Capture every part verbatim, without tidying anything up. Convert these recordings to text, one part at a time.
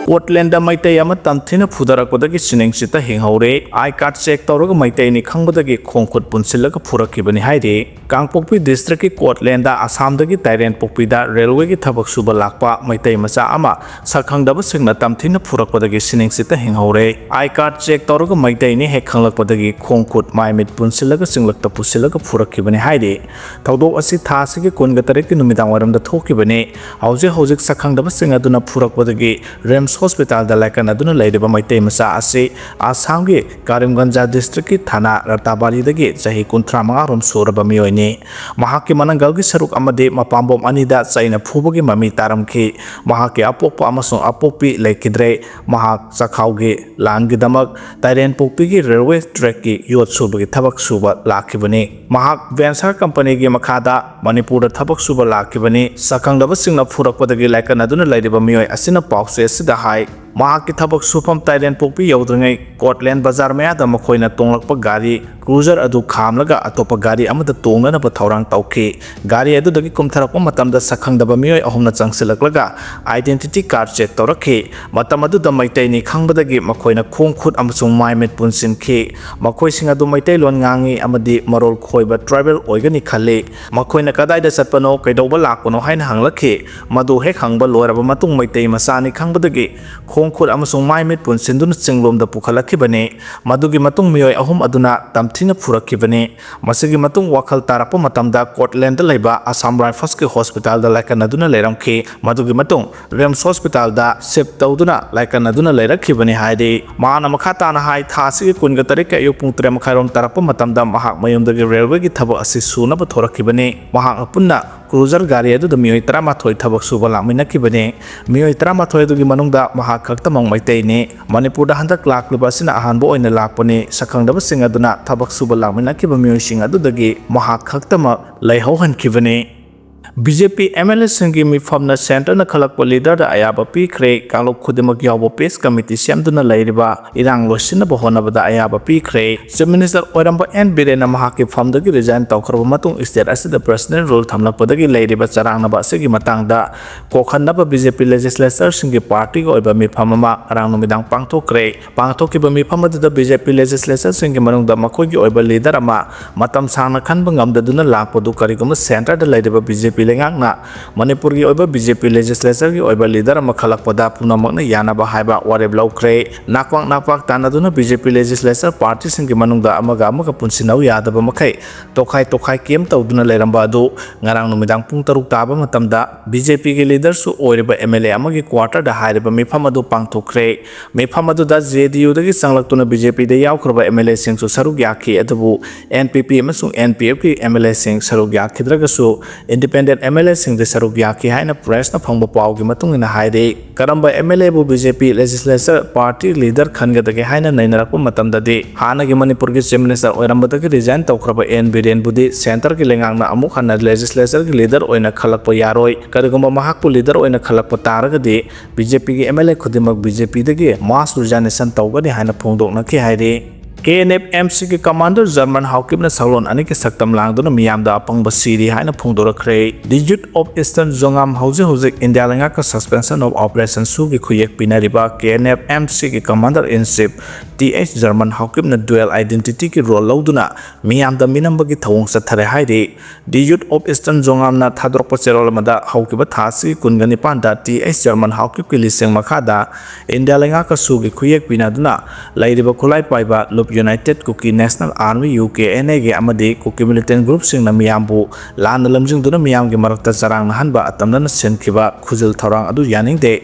ꯀꯣꯔꯠꯂꯦꯟꯗ ꯃꯩꯇꯩ ꯑꯃ ꯇꯝꯊꯤꯅ ꯐꯨꯗꯔꯛꯄꯗꯒꯤ ꯁꯤꯅꯤꯡꯁꯤꯠꯇ ꯍꯤꯡꯍꯧꯔꯦ꯫ ꯑꯥꯏ card check ꯇꯧꯔꯒ ꯃꯩꯇꯩꯅꯤ ꯈꯪꯕꯗꯒꯤ ꯈꯣꯡ ꯈꯨꯠ ꯄꯨꯟꯁꯤꯜꯂꯒ ꯐꯨꯔꯛꯈꯤꯕꯅꯤ ꯍꯥꯏꯔꯤ꯫ ꯀꯥꯡꯄꯣꯛꯄꯤ ꯗꯤꯁꯇ꯭ꯔꯤꯛꯀꯤ ꯀꯣꯔꯠꯂꯦꯟꯗ ꯑꯁꯥꯝꯗꯒꯤ ꯇꯥꯏꯔꯦꯟꯄꯣꯛꯄꯤꯗ ꯔꯦꯜꯋꯦꯒꯤ ꯊꯕꯛ ꯁꯨꯕ ꯂꯥꯛꯄ ꯃꯩꯇꯩ ꯃꯆꯥ ꯑꯃ ꯁꯛꯈꯪꯗꯕꯁꯤꯡꯅ ꯇꯝꯊꯤꯅ ꯐꯨꯔꯛꯄꯗꯒꯤ ꯁꯤꯅꯤꯡꯁꯤꯠꯇ ꯍꯤꯡꯍꯧꯔꯦ꯫ ꯑꯥꯏ ꯀꯥꯔꯗ ꯆꯦꯛ ꯇꯧꯔꯒ ꯃꯩꯇꯩꯅꯤ ꯍꯦꯛ ꯈꯪꯂꯛꯄꯗꯒꯤ ꯈꯣꯡ ꯈꯨꯠ ꯃꯥꯏ ꯃꯤꯠ ꯄꯨꯟꯁꯤꯜꯂꯒ ꯆꯤꯡꯂꯛꯇ ꯄꯨꯁꯤꯜꯂꯒ ꯐꯨꯔꯛꯈꯤꯕꯅꯤ ꯍꯥꯏꯔꯤ꯫ ꯊꯧꯗꯣꯛ ꯑꯁꯤ ꯊꯥ ꯑꯁꯤꯒꯤ ꯀꯨꯟꯒ ꯇꯔꯦꯠꯀꯤ ꯅꯨꯃꯤꯗꯥꯡ ꯋꯥꯏꯔꯝꯗ ꯊꯣꯛꯈꯤꯕꯅꯤ꯫ ꯍꯧꯖꯤꯛ ꯍꯧꯖꯤꯛ ꯁꯛꯈꯪꯗꯕꯁꯤꯡ ꯑꯗꯨꯅ ꯐꯨꯔꯛꯄꯗꯒꯤ ꯔꯤꯝꯁ ꯍꯣꯁꯄꯤꯇꯥꯜꯗ ꯂꯥꯏꯀꯠꯅꯗꯨꯅ ꯂꯩꯔꯤꯕ ꯃꯩꯇꯩ ꯃꯆꯥ ꯑꯁꯤ ꯑꯁꯥꯝꯒꯤ ꯀꯔꯤꯝꯒꯟꯖ ꯗꯤꯁꯇ꯭ꯔꯤꯛꯀꯤ ꯊꯥꯅꯥ ꯔꯇꯥꯕꯥꯔꯤꯗꯒꯤ ꯆꯍꯤ ꯀꯨꯟꯊ꯭ꯔꯥ ꯃꯉꯥ ꯔꯣꯝ ꯁꯨꯔꯕ ꯃꯤꯑꯣꯏꯅꯤ꯫ ꯃꯍꯥꯛꯀꯤ ꯃꯅꯪꯒꯜꯒꯤ ꯁꯔꯨꯛ ꯑꯃꯗꯤ ꯃꯄꯥꯝꯕꯣꯝ ꯑꯅꯤꯗ ꯆꯩꯅ ꯐꯨꯕꯒꯤ ꯃꯃꯤ ꯇꯥꯔꯝꯈꯤ꯫ ꯃꯍꯥꯛꯀꯤ ꯑꯄꯣꯛꯄ ꯑꯃꯁꯨꯡ ꯑꯄꯣꯛꯄꯤ ꯂꯩꯈꯤꯗ꯭ꯔꯦ꯫ ꯃꯍꯥꯛ ꯆꯈꯥꯎꯒꯤ ꯂꯥꯟꯒꯤꯗꯃꯛ ꯇꯥꯏꯔꯦꯟꯄꯣꯛꯄꯤꯒꯤ ꯔꯦꯜꯋꯦ ꯇ꯭ꯔꯦꯛꯀꯤ ꯌꯣꯠ ꯁꯨꯕꯒꯤ ꯊꯕꯛ ꯁꯨꯕ ꯂꯥꯛꯈꯤꯕꯅꯤ꯫ ꯃꯍꯥꯛ ꯚꯦꯟꯁꯔ ꯀꯝꯄꯅꯤꯒꯤ ꯃꯈꯥꯗ ꯃꯅꯤꯄꯨꯔꯗ ꯊꯕꯛ ꯁꯨꯕ ꯂꯥꯛꯈꯤꯕꯅꯤ꯫ ꯁꯛꯈꯪꯗꯕꯁꯤꯡꯅ ꯐꯨꯔꯛꯄꯗꯒꯤ ꯂꯥꯏꯀꯠꯅꯗꯨꯅ ꯂꯩꯔꯤꯕ ꯃꯤꯑꯣꯏ ꯑꯁꯤꯅ ꯄꯥꯎꯆꯦ ꯑꯁꯤꯗ ꯍꯥꯏ, ꯃꯍꯥꯛꯀꯤ ꯊꯕꯛ ꯁꯨꯐꯝ ꯇꯥꯏꯔꯦꯟꯄꯣꯛꯄꯤ ꯌꯧꯗ꯭ꯔꯤꯉꯩ ꯀꯣꯔꯠꯂꯦꯟ ꯕꯖꯥꯔ ꯃꯌꯥꯗ ꯃꯈꯣꯏꯅ ꯇꯣꯡꯂꯛꯄ ꯒꯥꯔꯤ ꯀ꯭ꯔꯨꯖꯔ ꯑꯗꯨ ꯈꯥꯝꯂꯒ ꯑꯇꯣꯞꯄ ꯒꯥꯔꯤ ꯑꯃꯗ ꯇꯣꯡꯅꯅꯕ ꯊꯧꯔꯥꯡ ꯇꯧꯈꯤ꯫ ꯒꯥꯔꯤ ꯑꯗꯨꯗꯒꯤ ꯀꯨꯝꯊꯔꯛꯄ ꯃꯇꯝꯗ ꯁꯛꯈꯪꯗꯕ ꯃꯤꯑꯣꯏ ꯑꯍꯨꯝꯅ ꯆꯪꯁꯤꯜꯂꯛꯂꯒ identity card check ꯇꯧꯔꯛꯈꯤ꯫ ꯃꯇꯝ ꯑꯗꯨꯗ ꯃꯩꯇꯩꯅꯤ ꯈꯪꯕꯗꯒꯤ ꯃꯈꯣꯏꯅ ꯈꯣꯡ ꯈꯨꯠ ꯑꯃꯁꯨꯡ ꯃꯥꯏ ꯃꯤꯠ ꯄꯨꯟꯁꯤꯟꯈꯤ꯫ ꯃꯈꯣꯏꯁꯤꯡ ꯑꯗꯨ ꯃꯩꯇꯩꯂꯣꯟ ꯉꯥꯡꯉꯤ ꯑꯃꯗꯤ ꯃꯔꯣꯜ ꯈꯣꯏꯕ tribal ꯑꯣꯏꯒꯅꯤ ꯈꯜꯂꯤ꯫ ꯃꯈꯣꯏꯅ ꯀꯗꯥꯏꯗ ꯆꯠꯄꯅꯣ, ꯀꯩꯗꯧꯕ ꯂꯥꯛꯄꯅꯣ ꯍꯥꯏꯅ ꯍꯪꯂꯛꯈꯤ꯫ ꯃꯗꯨ ꯍꯦꯛ ꯍꯪꯕ ꯂꯣꯏꯔꯕ ꯃꯇꯨꯡ ꯃꯩꯇꯩ ꯃꯆꯥꯅꯤ ꯈꯪꯕꯗꯒꯤ ꯈꯣꯡ ꯈꯨꯠ ꯑꯃꯁꯨꯡ ꯃꯥꯏ ꯃꯤꯠ ꯄꯨꯟꯁꯤꯟꯗꯨꯅ ꯆꯤꯡꯂꯣꯝꯗ ꯄꯨꯈꯠꯂꯛꯈꯤꯕꯅꯤ꯫ ꯃꯗꯨꯒꯤ ꯃꯇꯨꯡ ꯃꯤꯑꯣꯏ ꯑꯍꯨꯝ ꯑꯗꯨꯅ ꯇꯝꯊꯤꯅ ꯐꯨꯔꯛꯈꯤꯕꯅꯤ꯫ ꯃꯁꯤꯒꯤ ꯃꯇꯨꯡ ꯋꯥꯈꯜ ꯇꯥꯔꯛꯄ ꯃꯇꯝꯗ ꯀꯣꯔꯠꯂꯦꯟꯗ ꯂꯩꯕ ꯑꯁꯥꯝ ꯔꯥꯏꯐꯜꯁꯀꯤ ꯍꯣꯁꯄꯤꯇꯥꯜꯗ ꯂꯥꯏꯀꯠꯅꯗꯨꯅ ꯂꯩꯔꯝꯈꯤ꯫ ꯃꯗꯨꯒꯤ ꯃꯇꯨꯡ ꯔꯤꯝꯁ ꯍꯣꯁꯄꯤꯇꯥꯜꯗ shift ꯇꯧꯗꯨꯅ ꯂꯥꯏꯀꯠꯅꯗꯨꯅ ꯂꯩꯔꯛꯈꯤꯕꯅꯤ ꯍꯥꯏꯔꯤ꯫ ꯃꯍꯥꯛꯅ ꯃꯈꯥ ꯇꯥꯅ ꯍꯥꯏ, ꯊꯥ ꯑꯁꯤꯒꯤ ꯀꯨꯟꯒ ꯇꯔꯦꯠꯀꯤ ꯑꯌꯨꯛ ꯄꯨꯡ ꯇꯔꯦꯠ ꯃꯈꯥꯏꯔꯣꯝ ꯇꯥꯔꯛꯄ ꯃꯇꯝꯗ ꯃꯍꯥꯛ ꯃꯌꯨꯝꯗꯒꯤ ꯔꯦꯜꯋꯦꯒꯤ ꯊꯕꯛ ꯑꯁꯤ ꯁꯨꯅꯕ ꯊꯣꯔꯛꯈꯤꯕꯅꯤ꯫ ꯃꯍꯥꯛꯅ ꯄꯨꯟꯅ ꯀ꯭ꯔꯨꯖꯔ ꯒꯥꯔꯤ ꯑꯗꯨꯗ ꯃꯤꯑꯣꯏ ꯇꯔꯥꯃꯥꯊꯣꯏ ꯊꯕꯛ ꯁꯨꯕ ꯂꯥꯛꯃꯤꯟꯅꯈꯤꯕꯅꯤ꯫ ꯃꯤꯑꯣꯏ ꯇꯔꯥꯃꯥꯊꯣꯏ ꯑꯗꯨꯒꯤ ꯃꯅꯨꯡꯗ ꯃꯍꯥꯛ ꯈꯛꯇꯃꯛ ꯃꯩꯇꯩꯅꯤ꯫ ꯃꯅꯤꯄꯨꯔꯗ ꯍꯟꯗꯛ ꯂꯥꯛꯂꯤꯕ ꯑꯁꯤꯅ ꯑꯍꯥꯟꯕ ꯑꯣꯏꯅ ꯂꯥꯛꯄꯅꯤ꯫ ꯁꯛꯈꯪꯗꯕꯁꯤꯡ ꯑꯗꯨꯅ ꯊꯕꯛ ꯁꯨꯕ ꯂꯥꯛꯃꯤꯟꯅꯈꯤꯕ ꯃꯤꯑꯣꯏꯁꯤꯡ ꯑꯗꯨꯗꯒꯤ ꯃꯍꯥꯛ ꯈꯛꯇꯃꯛ ꯂꯩꯍꯧꯍꯟꯈꯤꯕꯅꯤ꯫ B J P M L ꯑꯦꯁꯤꯡꯒꯤ ꯃꯤꯐꯝꯅ ꯁꯦꯟꯇꯔꯅ ꯈꯜꯂꯛꯄ ꯂꯤꯗꯔꯗ ꯑꯌꯥꯕ ꯄꯤꯈ꯭ꯔꯦ꯫ ꯀꯥꯡꯂꯨꯞ ꯈꯨꯗꯤꯡꯃꯛ ꯌꯥꯎꯕ ꯄꯤꯁ ꯀꯃꯤꯇꯤ ꯁꯦꯝꯗꯨꯅ ꯂꯩꯔꯤꯕ ꯏꯔꯥꯡ ꯂꯣꯏꯁꯤꯟꯅꯕ ꯍꯣꯠꯅꯕꯗ ꯑꯌꯥꯕ ꯄꯤꯈ꯭ꯔꯦ꯫ ꯆꯤꯐ ꯃꯤꯅꯤꯁꯇꯔ ꯑꯣꯏꯔꯝꯕ ꯑꯦꯟ ꯕꯤꯔꯦꯟꯅ ꯃꯍꯥꯛꯀꯤ ꯐꯝꯗꯒꯤ ꯔꯤꯖꯥꯏꯟ ꯇꯧꯈ꯭ꯔꯕ ꯃꯇꯨꯡ ꯁ꯭ꯇꯦꯠ ꯑꯁꯤꯗ ꯄꯔꯁꯅꯦꯜ ꯔꯨꯜ ꯊꯝꯂꯛꯄꯗꯒꯤ ꯂꯩꯔꯤꯕ ꯆꯔꯥꯡꯅꯕ ꯑꯁꯤꯒꯤ ꯃꯇꯥꯡꯗ ꯀꯣꯛꯍꯟꯅꯕ ꯕꯤ ꯖꯦ ꯄꯤ ꯂꯦꯖꯤꯁꯂꯦꯆꯔꯁꯤꯡꯒꯤ ꯄꯥꯔꯇꯤꯒꯤ ꯑꯣꯏꯕ ꯃꯤꯐꯝ ꯑꯃ ꯉꯔꯥꯡ ꯅꯨꯃꯤꯗꯥꯡ ꯄꯥꯡꯊꯣꯛꯈ꯭ꯔꯦ꯫ ꯄꯥꯡꯊꯣꯛꯈꯤꯕ ꯃꯤꯐꯝ ꯑꯗꯨꯗ ꯕꯤ ꯖꯦ ꯄꯤ ꯂꯦꯖꯤꯁꯂꯦꯆꯔꯁꯤꯡꯒꯤ ꯃꯅꯨꯡꯗ ꯃꯈꯣꯏꯒꯤ ꯑꯣꯏꯕ ꯂꯤꯗꯔ ꯑꯃ ꯃꯇꯝ ꯁꯥꯡꯅ ꯈꯟꯕ ꯉꯝꯗꯗꯨꯅ ꯂꯥꯛꯄꯗꯨ ꯀꯔꯤꯒꯨꯝꯕ ꯁꯦꯟꯇꯔꯗ ꯂꯩꯔꯤꯕ ꯕꯤ ꯖꯦ ꯄꯤ ꯂꯩꯉꯥꯛꯅ ꯃꯅꯤꯄꯨꯔꯒꯤ ꯑꯣꯏꯕ ꯕꯤ ꯖꯦ ꯄꯤ ꯂꯦꯖꯤꯁꯂꯦꯆꯔꯒꯤ ꯑꯣꯏꯕ ꯂꯤꯗꯔ ꯑꯃ ꯈꯜꯂꯛꯄꯗ ꯄꯨꯝꯅꯃꯛꯅ ꯌꯥꯅꯕ ꯍꯥꯏꯕ ꯋꯥꯔꯦꯞ ꯂꯧꯈ꯭ꯔꯦ꯫ ꯅꯥꯛꯄꯥꯛ ꯅꯥꯛꯄꯥꯛ ꯇꯥꯟꯅꯗꯨꯅ ꯕꯤ ꯖꯦ ꯄꯤ ꯂꯦꯖꯤꯁꯂꯦꯆꯔ ꯄꯥꯔꯇꯤꯁꯤꯡꯒꯤ ꯃꯅꯨꯡꯗ ꯑꯃꯒ ꯑꯃꯒ ꯄꯨꯟꯁꯤꯟꯅꯧ ꯌꯥꯗꯕ ꯃꯈꯩ ꯇꯣꯈꯥꯏ ꯇꯣꯈꯥꯏ ꯀꯦꯝ ꯇꯧꯗꯨꯅ ꯂꯩꯔꯝꯕ ꯑꯗꯨ ꯉꯔꯥꯡ ꯅꯨꯃꯤꯗꯥꯡ ꯄꯨꯡ ꯇꯔꯨꯛ ꯇꯥꯕ ꯃꯇꯝꯗ ꯕꯤ ꯖꯦ ꯄꯤꯒꯤ ꯂꯤꯗꯔꯁꯨ ꯑꯣꯏꯔꯤꯕ ꯑꯦꯝ ꯑꯦꯜ ꯑꯦ ꯑꯃꯒꯤ ꯀ꯭ꯋꯥꯇꯔꯗ ꯍꯥꯏꯔꯤꯕ ꯃꯤꯐꯝ ꯑꯗꯨ ꯄꯥꯡꯊꯣꯛꯈ꯭ꯔꯦ꯫ ꯃꯤꯐꯝ ꯑꯗꯨꯗ ꯖꯦ ꯗꯤ ꯌꯨꯗꯒꯤ ꯆꯪꯂꯛꯇꯨꯅ ꯕꯤ ꯖꯦ ꯄꯤꯗ ꯌꯥꯎꯈ꯭ꯔꯕ ꯑꯦꯝ ꯑꯦꯜ ꯑꯦꯁꯤꯡꯁꯨ ꯁꯔꯨꯛ ꯌꯥꯈꯤ꯫ ꯑꯗꯨꯕꯨ ꯑꯦꯟ ꯄꯤ ꯄꯤ ꯑꯃꯁꯨꯡ ꯑꯦꯟ ꯄꯤ ꯑꯦꯐꯀꯤ ꯑꯦꯝ ꯑꯦꯜ ꯑꯦꯁꯤꯡ ꯁꯔꯨꯛ ꯌꯥꯈꯤꯗ꯭ꯔꯒꯁꯨ ꯏꯟꯗꯤꯄꯦꯟꯗꯦꯟ ꯑꯦꯝ ꯑꯦꯜ ꯑꯦꯁꯤꯡꯗꯤ ꯁꯔꯨꯛ ꯌꯥꯈꯤ ꯍꯥꯏꯅ ꯄ꯭ꯔꯦꯁꯅ ꯐꯪꯕ ꯄꯥꯎꯒꯤ ꯃꯇꯨꯡ ꯏꯟꯅ ꯍꯥꯏꯔꯤ꯫ ꯀꯔꯝꯕ ꯑꯦꯝ ꯑꯦꯜ ꯑꯦꯕꯨ ꯕꯤ ꯖꯦ ꯄꯤ ꯂꯦꯖꯤꯁꯂꯦꯆꯔ ꯄꯥꯔꯇꯤ ꯂꯤꯗꯔ ꯈꯟꯒꯗꯒꯦ ꯍꯥꯏꯅ ꯅꯩꯅꯔꯛꯄ ꯃꯇꯝꯗꯗꯤ ꯍꯥꯟꯅꯒꯤ ꯃꯅꯤꯄꯨꯔꯒꯤ ꯆꯤꯐ ꯃꯤꯅꯤꯁꯇꯔ ꯑꯣꯏꯔꯝꯕꯗꯒꯤ ꯔꯤꯖꯥꯏꯟ ꯇꯧꯈ꯭ꯔꯕ ꯑꯦꯟ ꯕꯤꯔꯦꯟꯕꯨꯗꯤ ꯁꯦꯟꯇꯔꯒꯤ ꯂꯩꯉꯥꯛꯅ ꯑꯃꯨꯛ ꯍꯟꯅ ꯂꯦꯖꯤꯁꯂꯦꯆꯔꯒꯤ ꯂꯤꯗꯔ ꯑꯣꯏꯅ ꯈꯜꯂꯛꯄ ꯌꯥꯔꯣꯏ꯫ ꯀꯔꯤꯒꯨꯝꯕ ꯃꯍꯥꯛꯄꯨ ꯂꯤꯗꯔ ꯑꯣꯏꯅ ꯈꯜꯂꯛꯄ ꯇꯥꯔꯒꯗꯤ ꯕꯤ ꯖꯦ ꯄꯤꯒꯤ ꯑꯦꯝ ꯑꯦꯜ ꯑꯦ ꯈꯨꯗꯤꯡꯃꯛ ꯕꯤ ꯖꯦ ꯄꯤꯗꯒꯤ ꯃꯥꯁ ꯔꯤꯖꯥꯏꯅꯦꯁꯟ ꯇꯧꯒꯅꯤ ꯍꯥꯏꯅ ꯐꯣꯡꯗꯣꯛꯅꯈꯤ ꯍꯥꯏꯔꯤ꯫ ꯀꯦ ꯑꯦꯟ ꯑꯦꯐ ꯑꯦꯝ ꯁꯤꯒꯤ ꯀꯃꯥꯟꯗꯔ ꯖꯔꯃꯟ ꯍꯥꯎꯀꯤꯞꯅ ꯁꯛꯂꯣꯟ ꯑꯅꯤꯒꯤ ꯁꯛꯇꯝ ꯂꯥꯡꯗꯨꯅ ꯃꯤꯌꯥꯝꯗ ꯑꯄꯪꯕ ꯁꯤꯔꯤ ꯍꯥꯏꯅ ꯐꯣꯡꯗꯣꯔꯛꯈ꯭ꯔꯦ꯫ The Youth of Eastern Zongam ꯍꯧꯖꯤꯛ ꯍꯧꯖꯤꯛ ꯏꯟꯗꯤꯌꯥ ꯂꯩꯉꯥꯛꯀ Suspension of Operation ꯁꯨꯒꯤ ꯈꯨꯌꯦꯛ ꯄꯤꯅꯔꯤꯕ ꯀꯦ ꯑꯦꯟ ꯑꯦꯐ ꯑꯦꯝ ꯁꯤꯒꯤ commander in chief T H Jerman ꯍꯥꯎꯀꯤꯞꯅ ꯗꯨꯋꯦꯜ ꯑꯥꯏꯗꯦꯟꯇꯤꯇꯤꯒꯤ ꯔꯣꯜ ꯂꯧꯗꯨꯅ ꯃꯤꯌꯥꯝꯗ ꯃꯤꯅꯝꯕꯒꯤ ꯊꯧꯑꯣꯡ ꯆꯠꯊꯔꯦ ꯍꯥꯏꯔꯤ꯫ The Youth of Eastern Zongam ꯅ ꯊꯥꯗꯣꯔꯛꯄ ꯆꯦꯔꯣꯜ ꯑꯃꯗ ꯍꯧꯈꯤꯕ ꯊꯥ ꯑꯁꯤꯒꯤ ꯀꯨꯟꯒ ꯅꯤꯄꯥꯟꯗ ꯇꯤ ꯑꯩꯆ ꯖꯔꯃꯟ ꯍꯥꯎꯀꯤꯞꯀꯤ ꯂꯤꯁꯤꯡ ꯃꯈꯥꯗ ꯏꯟꯗꯤꯌꯥ ꯂꯩꯉꯥꯛꯀ ꯁꯨꯒꯤ ꯈꯨꯌꯦꯛ ꯄꯤꯅꯗꯨꯅ ꯂꯩꯔꯤꯕ ꯈꯨꯠꯂꯥꯏ ꯄꯥꯏꯕ ꯂꯨꯞ United Kuki National Army U K N ꯑꯦꯒꯤ ꯑꯃꯗꯤ ꯀꯨꯀꯤ ꯃꯤꯂꯤꯇꯦꯟ ꯒ꯭ꯔꯨꯞꯁꯤꯡꯅ ꯃꯤꯌꯥꯝꯕꯨ ꯂꯥꯟꯅ ꯂꯝꯖꯤꯡꯗꯨꯅ ꯃꯤꯌꯥꯝꯒꯤ ꯃꯔꯛꯇ ꯆꯔꯥꯡꯅꯍꯟꯕ ꯑꯇꯝꯅꯅ ꯁꯤꯟꯈꯤꯕ ꯈꯨꯖꯤꯜ ꯊꯧꯔꯥꯡ ꯑꯗꯨ ꯌꯥꯅꯤꯡꯗꯦ꯫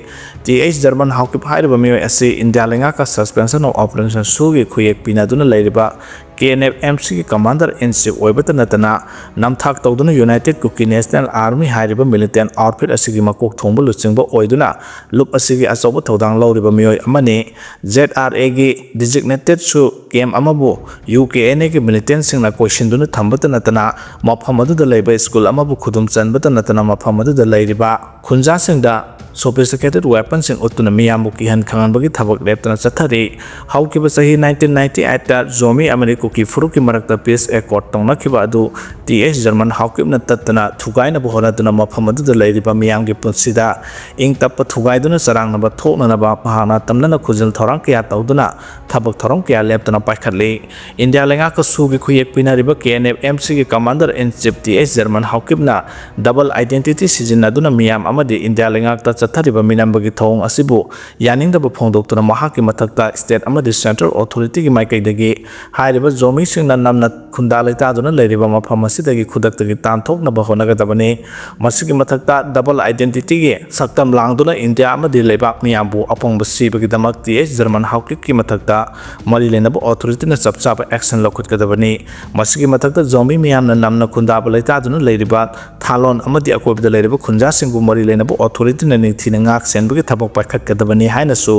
ꯇꯤ ꯑꯩꯆ ꯖꯔꯃꯟ ꯍꯥꯎꯀꯤꯞ ꯍꯥꯏꯔꯤꯕ ꯃꯤꯑꯣꯏ ꯑꯁꯤ ꯏꯟꯗꯤꯌꯥ ꯂꯩꯉꯥꯛꯀ Suspension of Operation ꯁꯨꯒꯤ ꯈꯨꯌꯦꯛ ꯄꯤꯅꯗꯨꯅ ꯂꯩꯔꯤꯕ ꯀꯦ ꯑꯦꯟ ꯑꯦꯐ ꯑꯦꯝ ꯁꯤꯒꯤ commander in chief ꯑꯣꯏꯕꯇ ꯅꯠꯇꯅ, ꯅꯝꯊꯥꯛ ꯇꯧꯗꯨꯅ United Kuki National Army ꯍꯥꯏꯔꯤꯕ militant outfit ꯑꯁꯤꯒꯤ ꯃꯀꯣꯛ ꯊꯣꯡꯕ ꯂꯨꯆꯤꯡꯕ ꯑꯣꯏꯗꯨꯅ ꯂꯨꯞ ꯑꯁꯤꯒꯤ ꯑꯆꯧꯕ ꯊꯧꯗꯥꯡ ꯂꯧꯔꯤꯕ ꯃꯤꯑꯣꯏ ꯑꯃꯅꯤ꯫ ꯖꯦꯗ ꯑꯥꯔ ꯑꯦꯒꯤ designated ꯁꯨ camp ꯑꯃꯕꯨ ꯌꯨ ꯀꯦ ꯑꯦꯟ ꯑꯦꯒꯤ militantꯁꯤꯡꯅ ꯀꯣꯏꯁꯤꯟꯗꯨꯅ ꯊꯝꯕꯇ ꯅꯠꯇꯅ, ꯃꯐꯝ ꯑꯗꯨꯗ ꯂꯩꯕ school ꯑꯃꯕꯨ ꯈꯨꯗꯨꯝ ꯆꯟꯕꯇ ꯅꯠꯇꯅ, ꯃꯐꯝ ꯑꯗꯨꯗ ꯂꯩꯔꯤꯕ ꯈꯨꯟꯖꯥꯁꯤꯡꯗ sophisticated weaponꯁꯤꯡ ꯎꯠꯇꯨꯅ ꯃꯤꯌꯥꯝꯕꯨ ꯀꯤꯍꯟ ꯈꯪꯍꯟꯕꯒꯤ ꯊꯕꯛ ꯂꯦꯞꯇꯅ ꯆꯠꯊꯔꯤ꯫ ꯍꯧꯈꯤꯕ ꯆꯍꯤ nineteen ninety eightꯇ ꯖꯣꯃꯤ ꯑꯃꯗꯤ ꯀꯨꯀꯤ ꯐꯨꯔꯨꯞꯀꯤ ꯃꯔꯛꯇ peace accord ꯇꯧꯅꯈꯤꯕ ꯑꯗꯨ ꯇꯤ ꯑꯩꯆ ꯖꯔꯃꯟ ꯍꯥꯎꯀꯤꯞꯅ ꯇꯠꯇꯅ ꯊꯨꯒꯥꯏꯅꯕ ꯍꯣꯠꯅꯗꯨꯅ, ꯃꯐꯝ ꯑꯗꯨꯗ ꯂꯩꯔꯤꯕ ꯃꯤꯌꯥꯝꯒꯤ ꯄꯨꯟꯁꯤꯗ ꯏꯪ ꯇꯞꯄ ꯊꯨꯒꯥꯏꯗꯨꯅ ꯆꯔꯥꯡꯅꯕ ꯊꯣꯛꯅꯅꯕ ꯃꯍꯥꯛꯅ ꯇꯝꯅꯅ ꯈꯨꯖꯤꯜ ꯊꯧꯔꯥꯡ ꯀꯌꯥ ꯇꯧꯗꯨꯅ ꯊꯕꯛ ꯊꯧꯔꯝ ꯀꯌꯥ ꯂꯦꯞꯇꯅ ꯄꯥꯏꯈꯠꯂꯤ꯫ ꯏꯟꯗꯤꯌꯥ ꯂꯩꯉꯥꯛꯀ ꯁꯨꯒꯤ ꯈꯨꯌꯦꯛ ꯄꯤꯅꯔꯤꯕ ꯀꯦ ꯑꯦꯟ ꯑꯦꯐ ꯑꯦꯝ ꯁꯤꯒꯤ commander in chief T H Jerman ꯍꯥꯎꯀꯤꯞꯅ double identity ꯁꯤꯖꯤꯟꯅꯗꯨꯅ ꯃꯤꯌꯥꯝ ꯑꯃꯗꯤ ꯏꯟꯗꯤꯌꯥ ꯂꯩꯉꯥꯛꯇ ꯆꯠꯊꯔꯤꯕ ꯃꯤꯅꯝꯕꯒꯤ ꯊꯧꯑꯣꯡ ꯑꯁꯤꯕꯨ ꯌꯥꯅꯤꯡꯗꯕ ꯐꯣꯡꯗꯣꯛꯇꯨꯅ, ꯃꯍꯥꯛꯀꯤ ꯃꯊꯛꯇ state ꯑꯃꯗꯤ central authorityꯒꯤ ꯃꯥꯏꯀꯩꯗꯒꯤ ꯍꯥꯏꯔꯤꯕ ꯖꯣꯃꯤꯁꯤꯡꯅ ꯅꯝꯅ ꯈꯨꯟꯗꯥ ꯂꯩꯇꯥꯗꯨꯅ ꯂꯩꯔꯤꯕ ꯃꯐꯝ ꯑꯁꯤꯗꯒꯤ ꯈꯨꯗꯛꯇꯒꯤ ꯇꯥꯟꯊꯣꯛꯅꯕ ꯍꯣꯠꯅꯒꯗꯕꯅꯤ꯫ ꯃꯁꯤꯒꯤ ꯃꯊꯛꯇ double identityꯒꯤ ꯁꯛꯇꯝ ꯂꯥꯡꯗꯨꯅ ꯏꯟꯗꯤꯌꯥ ꯑꯃꯗꯤ ꯂꯩꯕꯥꯛ ꯃꯤꯌꯥꯝꯕꯨ ꯑꯄꯪꯕ ꯁꯤꯕꯒꯤꯗꯃꯛ ꯇꯤ ꯑꯩꯆ ꯖꯔꯃꯟ ꯍꯥꯎꯀꯤꯞꯀꯤ ꯃꯊꯛꯇ ꯃꯔꯤ ꯂꯩꯅꯕ authorityꯅ ꯆꯞ ꯆꯥꯕ action ꯂꯧꯈꯠꯀꯗꯕꯅꯤ꯫ ꯃꯁꯤꯒꯤ ꯃꯊꯛꯇ ꯖꯣꯃꯤ ꯃꯤꯌꯥꯝꯅ ꯅꯝꯅ ꯈꯨꯟꯗꯥꯕ ꯂꯩꯇꯥꯗꯨꯅ ꯂꯩꯔꯤꯕ ꯊꯥꯂꯣꯟ ꯑꯃꯗꯤ ꯑꯀꯣꯏꯕꯗ ꯂꯩꯔꯤꯕ ꯈꯨꯟꯖꯥꯁꯤꯡꯕꯨ ꯃꯔꯤ ꯂꯩꯅꯕ authorityꯅ ꯅꯤꯡꯊꯤꯅ ꯉꯥꯛ ꯁꯦꯟꯕꯒꯤ ꯊꯕꯛ ꯄꯥꯏꯈꯠꯀꯗꯕꯅꯤ ꯍꯥꯏꯅꯁꯨ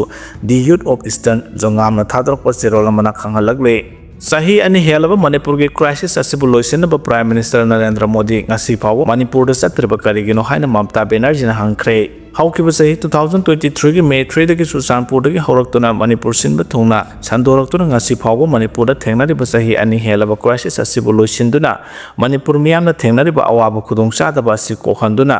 The Youth of Eastern ꯖꯣꯉꯥꯝꯅ ꯊꯥꯗꯣꯔꯛꯄ ꯆꯦꯔꯣꯜ ꯑꯃꯅ ꯈꯪꯍꯜꯂꯛꯂꯤ꯫ ꯆꯍꯤ ꯑꯅꯤ ꯍꯦꯜꯂꯕ ꯃꯅꯤꯄꯨꯔꯒꯤ crisis ꯑꯁꯤꯕꯨ ꯂꯣꯏꯁꯤꯟꯅꯕ Prime Minister ꯅꯔꯦꯟꯗ꯭ꯔ ꯃꯣꯗꯤ ꯉꯁꯤ ꯐꯥꯎꯕ ꯃꯅꯤꯄꯨꯔꯗ ꯆꯠꯇ꯭ꯔꯤꯕ ꯀꯔꯤꯒꯤꯅꯣ ꯍꯥꯏꯅ ꯃꯃꯇꯥ ꯕꯦꯅꯔꯖꯤꯅ ꯍꯪꯈ꯭ꯔꯦ꯫ ꯍꯧꯈꯤꯕ ꯆꯍꯤ two thousand twenty threeꯒꯤ May threeꯗꯒꯤ ꯆꯨꯔꯆꯥꯟꯄꯨꯔꯗꯒꯤ ꯍꯧꯔꯛꯇꯨꯅ Manipur ꯁꯤꯟꯕ ꯊꯨꯡꯅ ꯁꯟꯗꯣꯔꯛꯇꯨꯅ ꯉꯁꯤ ꯐꯥꯎꯕ ꯃꯅꯤꯄꯨꯔꯗ ꯊꯦꯡꯅꯔꯤꯕ ꯆꯍꯤ ꯑꯅꯤ ꯍꯦꯜꯂꯕ crisis ꯑꯁꯤꯕꯨ ꯂꯣꯏꯁꯤꯟꯗꯨꯅ ꯃꯅꯤꯄꯨꯔ ꯃꯤꯌꯥꯝꯅ ꯊꯦꯡꯅꯔꯤꯕ ꯑꯋꯥꯕ ꯈꯨꯗꯣꯡꯆꯥꯗꯕ ꯑꯁꯤ ꯀꯣꯛꯍꯟꯗꯨꯅ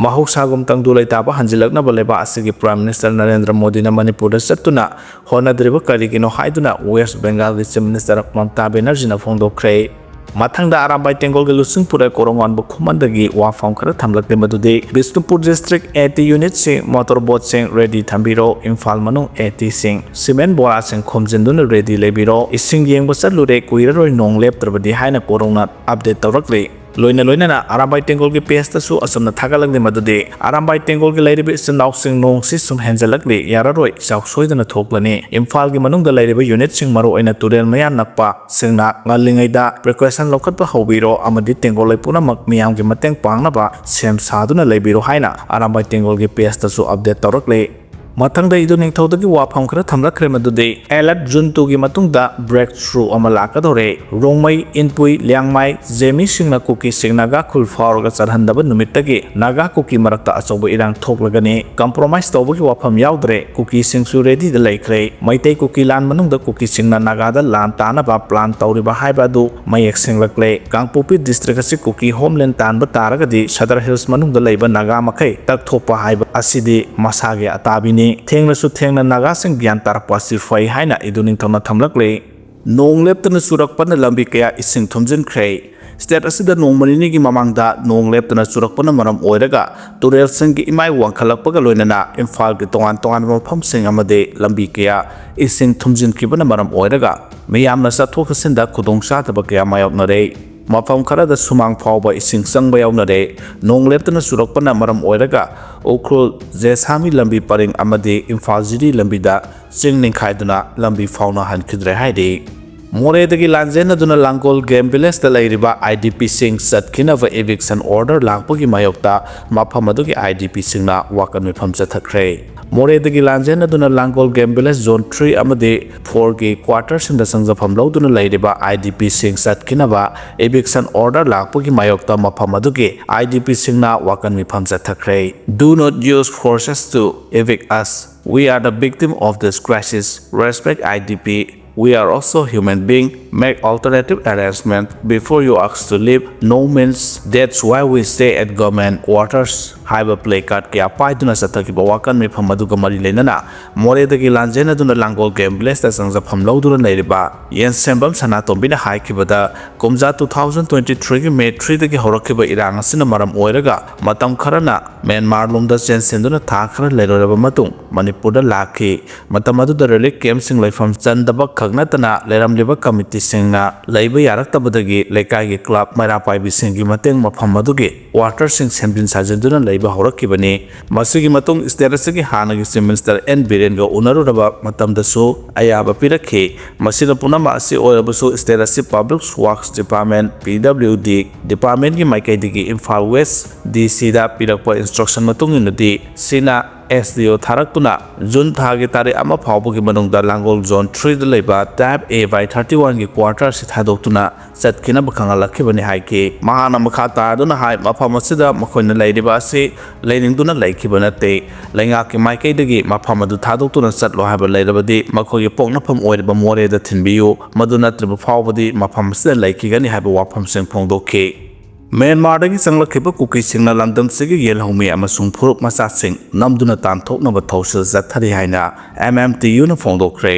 ꯃꯍꯧꯁꯥꯒꯨꯝ ꯇꯪꯗꯨ ꯂꯩꯇꯥꯕ ꯍꯟꯖꯤꯜꯂꯛꯅꯕ ꯂꯩꯕꯥꯛ ꯑꯁꯤꯒꯤ Prime Minister ꯅꯔꯦꯟꯗ꯭ꯔ ꯃꯣꯗꯤꯅ ꯃꯅꯤꯄꯨꯔꯗ ꯆꯠꯇꯨꯅ ꯍꯣꯠꯅꯗ꯭ꯔꯤꯕ ꯀꯔꯤꯒꯤꯅꯣ ꯍꯥꯏꯗꯨꯅ West Bengalꯒꯤ Chief Minister ꯃꯃꯇꯥ ꯕꯦꯅꯔꯖꯤꯅ ꯐꯣꯡꯗꯣꯛꯈ꯭ꯔꯦ꯫ ꯃꯊꯪꯗ ꯑꯔꯥꯝꯕꯥꯏ ꯇꯦꯡꯒꯣꯜꯒꯤ ꯂꯨꯆꯤꯡ ꯄꯨꯔꯦꯜ ꯀꯣꯔꯣꯡꯉꯥꯟꯕ ꯈꯨꯃꯟꯗꯒꯤ ꯋꯥꯐꯝ ꯈꯔ ꯊꯝꯂꯛꯂꯤ, ꯃꯗꯨꯗꯤ Bishnupur district AT unitꯁꯤꯡ, motor boatꯁꯤꯡ ready ꯊꯝꯕꯤꯔꯣ, ꯏꯝꯐꯥꯜ ꯃꯅꯨꯡ ATꯁꯤꯡ cement ꯕꯣꯔꯥꯁꯤꯡ ꯈꯣꯝꯖꯤꯟꯗꯨꯅ ready ꯂꯩꯕꯤꯔꯣ, ꯏꯁꯤꯡ ꯌꯦꯡꯕ ꯆꯠꯂꯨꯔꯦ, ꯀꯨꯏꯔꯔꯣꯏ ꯅꯣꯡ ꯂꯦꯞꯇ꯭ꯔꯕꯗꯤ ꯍꯥꯏꯅ ꯀꯣꯔꯣꯡꯅ update ꯇꯧꯔꯛꯂꯤ꯫ ꯂꯣꯏꯅ ꯂꯣꯏꯅꯅ ꯑꯔꯥꯝꯕꯥꯏ ꯇꯦꯡꯒꯣꯜꯒꯤ ꯄꯦꯖꯇꯁꯨ ꯑꯁꯨꯝꯅ ꯊꯥꯒꯠꯂꯛꯂꯤ, ꯃꯗꯨꯗꯤ ꯑꯔꯥꯝꯕꯥꯏ ꯇꯦꯡꯒꯣꯜꯒꯤ ꯂꯩꯔꯤꯕ ꯏꯆꯤꯟ ꯏꯅꯥꯎꯁꯤꯡ ꯅꯣꯡꯁꯤ ꯁꯨꯝ ꯍꯦꯟꯖꯜꯂꯛꯂꯤ, ꯌꯥꯔꯔꯣꯏ, ꯏꯆꯥꯎ ꯁꯣꯏꯗꯅ ꯊꯣꯛꯂꯅꯤ꯫ ꯏꯝꯐꯥꯜꯒꯤ ꯃꯅꯨꯡꯗ ꯂꯩꯔꯤꯕ ꯌꯨꯅꯤꯠꯁꯤꯡ, ꯃꯔꯨꯑꯣꯏꯅ ꯇꯨꯔꯦꯜ ꯃꯌꯥ ꯅꯛꯄꯁꯤꯡꯅ ꯉꯜꯂꯤꯉꯩꯗ ꯄ꯭ꯔꯤꯀꯣꯁꯟ ꯂꯧꯈꯠꯄ ꯍꯧꯕꯤꯔꯣ ꯑꯃꯗꯤ ꯇꯦꯡꯒꯣꯜ ꯂꯩ ꯄꯨꯝꯅꯃꯛ ꯃꯤꯌꯥꯝꯒꯤ ꯃꯇꯦꯡ ꯄꯥꯡꯅꯕ ꯁꯦꯝ ꯁꯥꯗꯨꯅ ꯂꯩꯕꯤꯔꯣ ꯍꯥꯏꯅ ꯑꯔꯥꯝꯕꯥꯏ ꯇꯦꯡꯒꯣꯜꯒꯤ ꯄꯦꯖꯇꯁꯨ ꯑꯞꯗꯦꯠ ꯇꯧꯔꯛꯂꯤ꯫ ꯃꯊꯪꯗ ꯏꯗꯨ ꯅꯤꯡꯊꯧꯗꯒꯤ ꯋꯥꯐꯝ ꯈꯔ ꯊꯝꯂꯛꯈ꯭ꯔꯦ, ꯃꯗꯨꯗꯤ ꯑꯦꯂꯔꯠ ꯖꯨꯟ ꯇꯨꯒꯤ ꯃꯇꯨꯡꯗ ꯕ꯭ꯔꯦꯛ ꯊ꯭ꯔꯨ ꯑꯃ ꯂꯥꯛꯀꯗꯧꯔꯦ꯫ ꯔꯣꯡꯃꯩ, ꯏꯟꯄꯨꯏ, ꯂꯤꯌꯥꯡꯃꯥꯏ, ꯖꯦꯃꯤꯁꯤꯡꯅ ꯀꯨꯀꯤꯁꯤꯡ ꯅꯥꯒꯥ ꯈꯨꯜ ꯐꯥꯎꯔꯒ ꯆꯠꯍꯟꯗꯕ ꯅꯨꯃꯤꯠꯇꯒꯤ ꯅꯥꯒꯥ ꯀꯨꯀꯤ ꯃꯔꯛꯇ ꯑꯆꯧꯕ ꯏꯔꯥꯡ ꯊꯣꯛꯂꯒꯅꯤ꯫ ꯀꯝꯄ꯭ꯔꯣꯃꯥꯏꯁ ꯇꯧꯕꯒꯤ ꯋꯥꯐꯝ ꯌꯥꯎꯗ꯭ꯔꯦ꯫ ꯀꯨꯀꯤꯁꯤꯡꯁꯨ ꯔꯦꯗꯤꯗ ꯂꯩꯈ꯭ꯔꯦ꯫ ꯃꯩꯇꯩ ꯀꯨꯀꯤ ꯂꯥꯟ ꯃꯅꯨꯡꯗ ꯀꯨꯀꯤꯁꯤꯡꯅ ꯅꯥꯒꯥꯗ ꯂꯥꯟ ꯇꯥꯅꯕ ꯄ꯭ꯂꯥꯟ ꯇꯧꯔꯤꯕ ꯍꯥꯏꯕ ꯑꯗꯨ ꯃꯌꯦꯛ ꯁꯦꯡꯂꯛꯂꯦ꯫ ꯀꯥꯡꯄꯣꯛꯄꯤ ꯗꯤꯁꯇ꯭ꯔꯤꯛ ꯑꯁꯤ ꯀꯨꯀꯤ ꯍꯣꯝꯂꯦꯟ ꯇꯥꯟꯕ ꯇꯥꯔꯒꯗꯤ ꯁꯗꯔ ꯍꯤꯜꯁ ꯃꯅꯨꯡꯗ ꯂꯩꯕ ꯅꯥꯒꯥ ꯃꯈꯩ ꯇꯛꯊꯣꯛꯄ ꯍꯥꯏꯕ ꯑꯁꯤꯗꯤ ꯃꯁꯥꯒꯤ ꯑꯇꯥꯕꯤꯅꯤ꯫ ꯊꯦꯡꯂꯁꯨ ꯊꯦꯡꯅ ꯅꯥꯒꯥꯁꯤꯡ ꯒ꯭ꯌꯥꯟ ꯇꯥꯔꯛꯄ ꯑꯁꯤ ꯐꯩ ꯍꯥꯏꯅ ꯏꯗꯨ ꯅꯤꯡꯊꯧꯅ ꯊꯝꯂꯛꯂꯤ꯫ ꯅꯣꯡ ꯂꯦꯞꯇꯅ ꯆꯨꯔꯛꯄꯅ ꯂꯝꯕꯤ ꯀꯌꯥ ꯏꯁꯤꯡ ꯊꯨꯝꯖꯤꯟꯈ꯭ꯔꯦ꯫ ꯁ꯭ꯇꯦꯠ ꯑꯁꯤꯗ ꯅꯣꯡꯃ ꯅꯤꯅꯤꯒꯤ ꯃꯃꯥꯡꯗ ꯅꯣꯡ ꯂꯦꯞꯇꯅ ꯆꯨꯔꯛꯄꯅ ꯃꯔꯝ ꯑꯣꯏꯔꯒ ꯇꯨꯔꯦꯜꯁꯤꯡꯒꯤ ꯏꯃꯥꯏ ꯋꯥꯡꯈꯠꯂꯛꯄꯒ ꯂꯣꯏꯅꯅ ꯏꯝꯐꯥꯜꯒꯤ ꯇꯣꯉꯥꯟ ꯇꯣꯉꯥꯟꯕ ꯃꯐꯝꯁꯤꯡ ꯑꯃꯗꯤ ꯂꯝꯕꯤ ꯀꯌꯥ ꯏꯁꯤꯡ ꯊꯨꯝꯖꯤꯟꯈꯤꯕꯅ ꯃꯔꯝ ꯑꯣꯏꯔꯒ ꯃꯤꯌꯥꯝꯅ ꯆꯠꯊꯣꯛ ꯆꯠꯁꯤꯟꯗ ꯈꯨꯗꯣꯡꯆꯥꯗꯕ ꯀꯌꯥ ꯃꯥꯌꯣꯛꯅꯔꯦ꯫ ꯃꯐꯝ ꯈꯔꯗ ꯁꯨꯃꯥꯡ ꯐꯥꯎꯕ ꯏꯁꯤꯡ ꯆꯪꯕ ꯌꯥꯎꯅꯔꯦ꯫ ꯅꯣꯡ ꯂꯦꯞꯇꯅ ꯆꯨꯔꯛꯄꯅ ꯃꯔꯝ ꯑꯣꯏꯔꯒ ꯎꯈ꯭ꯔꯨꯜ ꯖꯦꯁꯥꯃꯤ ꯂꯝꯕꯤ ꯄꯔꯤꯡ ꯑꯃꯗꯤ ꯏꯝꯐꯥꯜ ꯖꯤꯔꯤ ꯂꯝꯕꯤꯗ ꯆꯤꯡ ꯅꯤꯡꯈꯥꯏꯗꯨꯅ ꯂꯝꯕꯤ ꯐꯥꯎꯅꯍꯟꯈꯤꯗ꯭ꯔꯦ ꯍꯥꯏꯔꯤ꯫ ꯃꯣꯔꯦꯗꯒꯤ ꯂꯥꯟꯖꯦꯟꯅꯗꯨꯅ ꯂꯥꯡꯒꯣꯜ ꯒꯦꯝ ꯚꯤꯂꯦꯖꯇ ꯂꯩꯔꯤꯕ IDPꯁꯤꯡ ꯆꯠꯈꯤꯅꯕ eviction order ꯂꯥꯛꯄꯒꯤ ꯃꯥꯌꯣꯛꯇ ꯃꯐꯝ ꯑꯗꯨꯒꯤ IDPꯁꯤꯡꯅ ꯋꯥꯀꯟ ꯃꯤꯐꯝ ꯆꯠꯊꯈ꯭ꯔꯦ꯫ ꯃꯣꯔꯦꯗꯒꯤ ꯂꯥꯟꯖꯦꯟꯅꯗꯨꯅ ꯂꯥꯡꯒꯣꯜ ꯒꯦꯝ ꯚꯤꯂꯦꯖ ꯖꯣꯟ ꯊ꯭ꯔꯤ ꯑꯃꯗꯤ ꯐꯣꯔꯒꯤ ꯀ꯭ꯋꯥꯇꯔꯁꯤꯡꯗ ꯆꯪꯖꯐꯝ ꯂꯧꯗꯨꯅ ꯂꯩꯔꯤꯕ IDPꯁꯤꯡ ꯆꯠꯈꯤꯅꯕ eviction order ꯂꯥꯛꯄꯒꯤ ꯃꯥꯌꯣꯛꯇ ꯃꯐꯝ ꯑꯗꯨꯒꯤ IDPꯁꯤꯡꯅ ꯋꯥꯀꯟ ꯃꯤꯐꯝ ꯆꯠꯊꯈ꯭ꯔꯦ꯫ Do not use forces to evict us. We are the victim of this crisis. Respect IDP. We are also human being. Make alternative arrangement before you ask to leave. No means that's why we stay at government quarters. ꯍꯥꯏꯕ play card ꯀꯌꯥ ꯄꯥꯏꯗꯨꯅ ꯆꯠꯊꯈꯤꯕ ꯋꯥꯀꯟ ꯃꯤꯐꯝ ꯑꯗꯨꯒ ꯃꯔꯤ ꯂꯩꯅꯅ ꯃꯣꯔꯦꯗꯒꯤ ꯂꯥꯟꯖꯦꯟꯅꯗꯨꯅ ꯂꯥꯡꯒꯣꯜ game ꯚꯤꯂꯦꯖꯇ ꯆꯪꯖꯐꯝ ꯂꯧꯗꯨꯅ ꯂꯩꯔꯤꯕ ꯌꯦꯟꯁꯦꯝꯕꯝ ꯁꯅꯥꯇꯣꯝꯕꯤꯅ ꯍꯥꯏꯈꯤꯕꯗ, ꯀꯨꯝꯖꯥ two thousand twenty threeꯒꯤ May threeꯗꯒꯤ ꯍꯧꯔꯛꯈꯤꯕ ꯏꯔꯥꯡ ꯑꯁꯤꯅ ꯃꯔꯝ ꯑꯣꯏꯔꯒ ꯃꯇꯝ ꯈꯔꯅ ꯃ꯭ꯌꯥꯟꯃꯥꯔ ꯂꯣꯝꯗ ꯆꯦꯟꯁꯤꯟꯗꯨꯅ ꯊꯥ ꯈꯔ ꯂꯩꯔꯨꯔꯕ ꯃꯇꯨꯡ ꯃꯅꯤꯄꯨꯔꯗ ꯂꯥꯛꯈꯤ꯫ ꯃꯇꯝ ꯑꯗꯨꯗ ꯔꯤꯂꯤꯐ ꯀꯦꯝꯞꯁꯤꯡ ꯂꯩꯐꯝ ꯆꯟꯗꯕ ꯈꯛ ꯅꯠꯇꯅ ꯂꯩꯔꯝꯂꯤꯕ ꯀꯃꯤꯇꯤ ꯁꯤꯡꯅ ꯂꯩꯕ ꯌꯥꯔꯛꯇꯕꯗꯒꯤ ꯂꯩꯀꯥꯏꯒꯤ ꯀ꯭ꯂꯕ ꯃꯩꯔꯥ ꯄꯥꯏꯕꯤꯁꯤꯡꯒꯤ ꯃꯇꯦꯡ ꯃꯐꯝ ꯑꯗꯨꯒꯤ quarter ꯁꯤꯡ ꯁꯦꯝꯖꯤꯟ ꯁꯥꯖꯤꯟꯗꯨꯅ ꯂꯩꯕ ꯍꯧꯔꯛꯈꯤꯕꯅꯤ꯫ ꯃꯁꯤꯒꯤ ꯃꯇꯨꯡ state ꯑꯁꯤꯒꯤ ꯍꯥꯟꯅꯒꯤ Chief Minister N ꯕꯤꯔꯦꯟꯒ ꯎꯅꯔꯨꯔꯕ ꯃꯇꯝꯗꯁꯨ ꯑꯌꯥꯕ ꯄꯤꯔꯛꯈꯤ꯫ ꯃꯁꯤꯅ ꯄꯨꯝꯅꯃꯛ ꯑꯁꯤ ꯑꯣꯏꯔꯕꯁꯨ state ꯑꯁꯤ Public Works Department, P W D department ꯀꯤ ꯃꯥꯏꯀꯩꯗꯒꯤ ꯏꯝꯐꯥꯜ West D C ꯗ ꯄꯤꯔꯛꯄ instruction ꯃꯇꯨꯡ ꯏꯟꯅꯗꯤ ꯁꯤꯅ S D O ꯊꯥꯔꯛꯇꯨꯅ ꯖꯨꯟ ꯊꯥꯒꯤ ꯇꯥꯔꯤꯛ ꯑꯃ ꯐꯥꯎꯕꯒꯤ ꯃꯅꯨꯡꯗ ꯂꯥꯡꯒꯣꯜ Zone three ꯗ ꯂꯩꯕ Type A by thirty one ꯒꯤ quarter ꯑꯁꯤ ꯊꯥꯗꯣꯛꯇꯨꯅ ꯆꯠꯈꯤꯅꯕ ꯈꯪꯍꯜꯂꯛꯈꯤꯕꯅꯤ ꯍꯥꯏꯈꯤ꯫ ꯃꯍꯥꯛꯅ ꯃꯈꯥ ꯇꯥꯗꯨꯅ ꯍꯥꯏ, ꯃꯐꯝ ꯑꯁꯤꯗ ꯃꯈꯣꯏꯅ ꯂꯩꯔꯤꯕ ꯑꯁꯤ ꯂꯩꯅꯤꯡꯗꯨꯅ ꯂꯩꯈꯤꯕ ꯅꯠꯇꯦ꯫ ꯂꯩꯉꯥꯛꯀꯤ ꯃꯥꯏꯀꯩꯗꯒꯤ ꯃꯐꯝ ꯑꯗꯨ ꯊꯥꯗꯣꯛꯇꯨꯅ ꯆꯠꯂꯣ ꯍꯥꯏꯕ ꯂꯩꯔꯕꯗꯤ ꯃꯈꯣꯏꯒꯤ ꯄꯣꯛꯅꯐꯝ ꯑꯣꯏꯔꯤꯕ ꯃꯣꯔꯦꯗ ꯊꯤꯟꯕꯤꯌꯨ, ꯃꯗꯨ ꯅꯠꯇ꯭ꯔꯕ ꯐꯥꯎꯕꯗꯤ ꯃꯐꯝ ꯑꯁꯤꯗ ꯂꯩꯈꯤꯒꯅꯤ ꯍꯥꯏꯕ ꯋꯥꯐꯝꯁꯤꯡ ꯐꯣꯡꯗꯣꯛꯈꯤ꯫ ꯃ꯭ꯌꯥꯟꯃꯥꯔꯗꯒꯤ ꯆꯪꯂꯛꯈꯤꯕ ꯀꯨꯀꯤꯁꯤꯡꯅ ꯂꯝꯗꯝꯁꯤꯒꯤ ꯌꯦꯜꯍꯧꯃꯤ ꯑꯃꯁꯨꯡ ꯐꯨꯔꯨꯞ ꯃꯆꯥꯁꯤꯡ ꯅꯝꯗꯨꯅ ꯇꯥꯟꯊꯣꯛꯅꯕ ꯊꯧꯁꯤꯜ ꯆꯠꯊꯔꯤ ꯍꯥꯏꯅ M M T U ꯅ ꯐꯣꯡꯗꯣꯛꯈ꯭ꯔꯦ꯫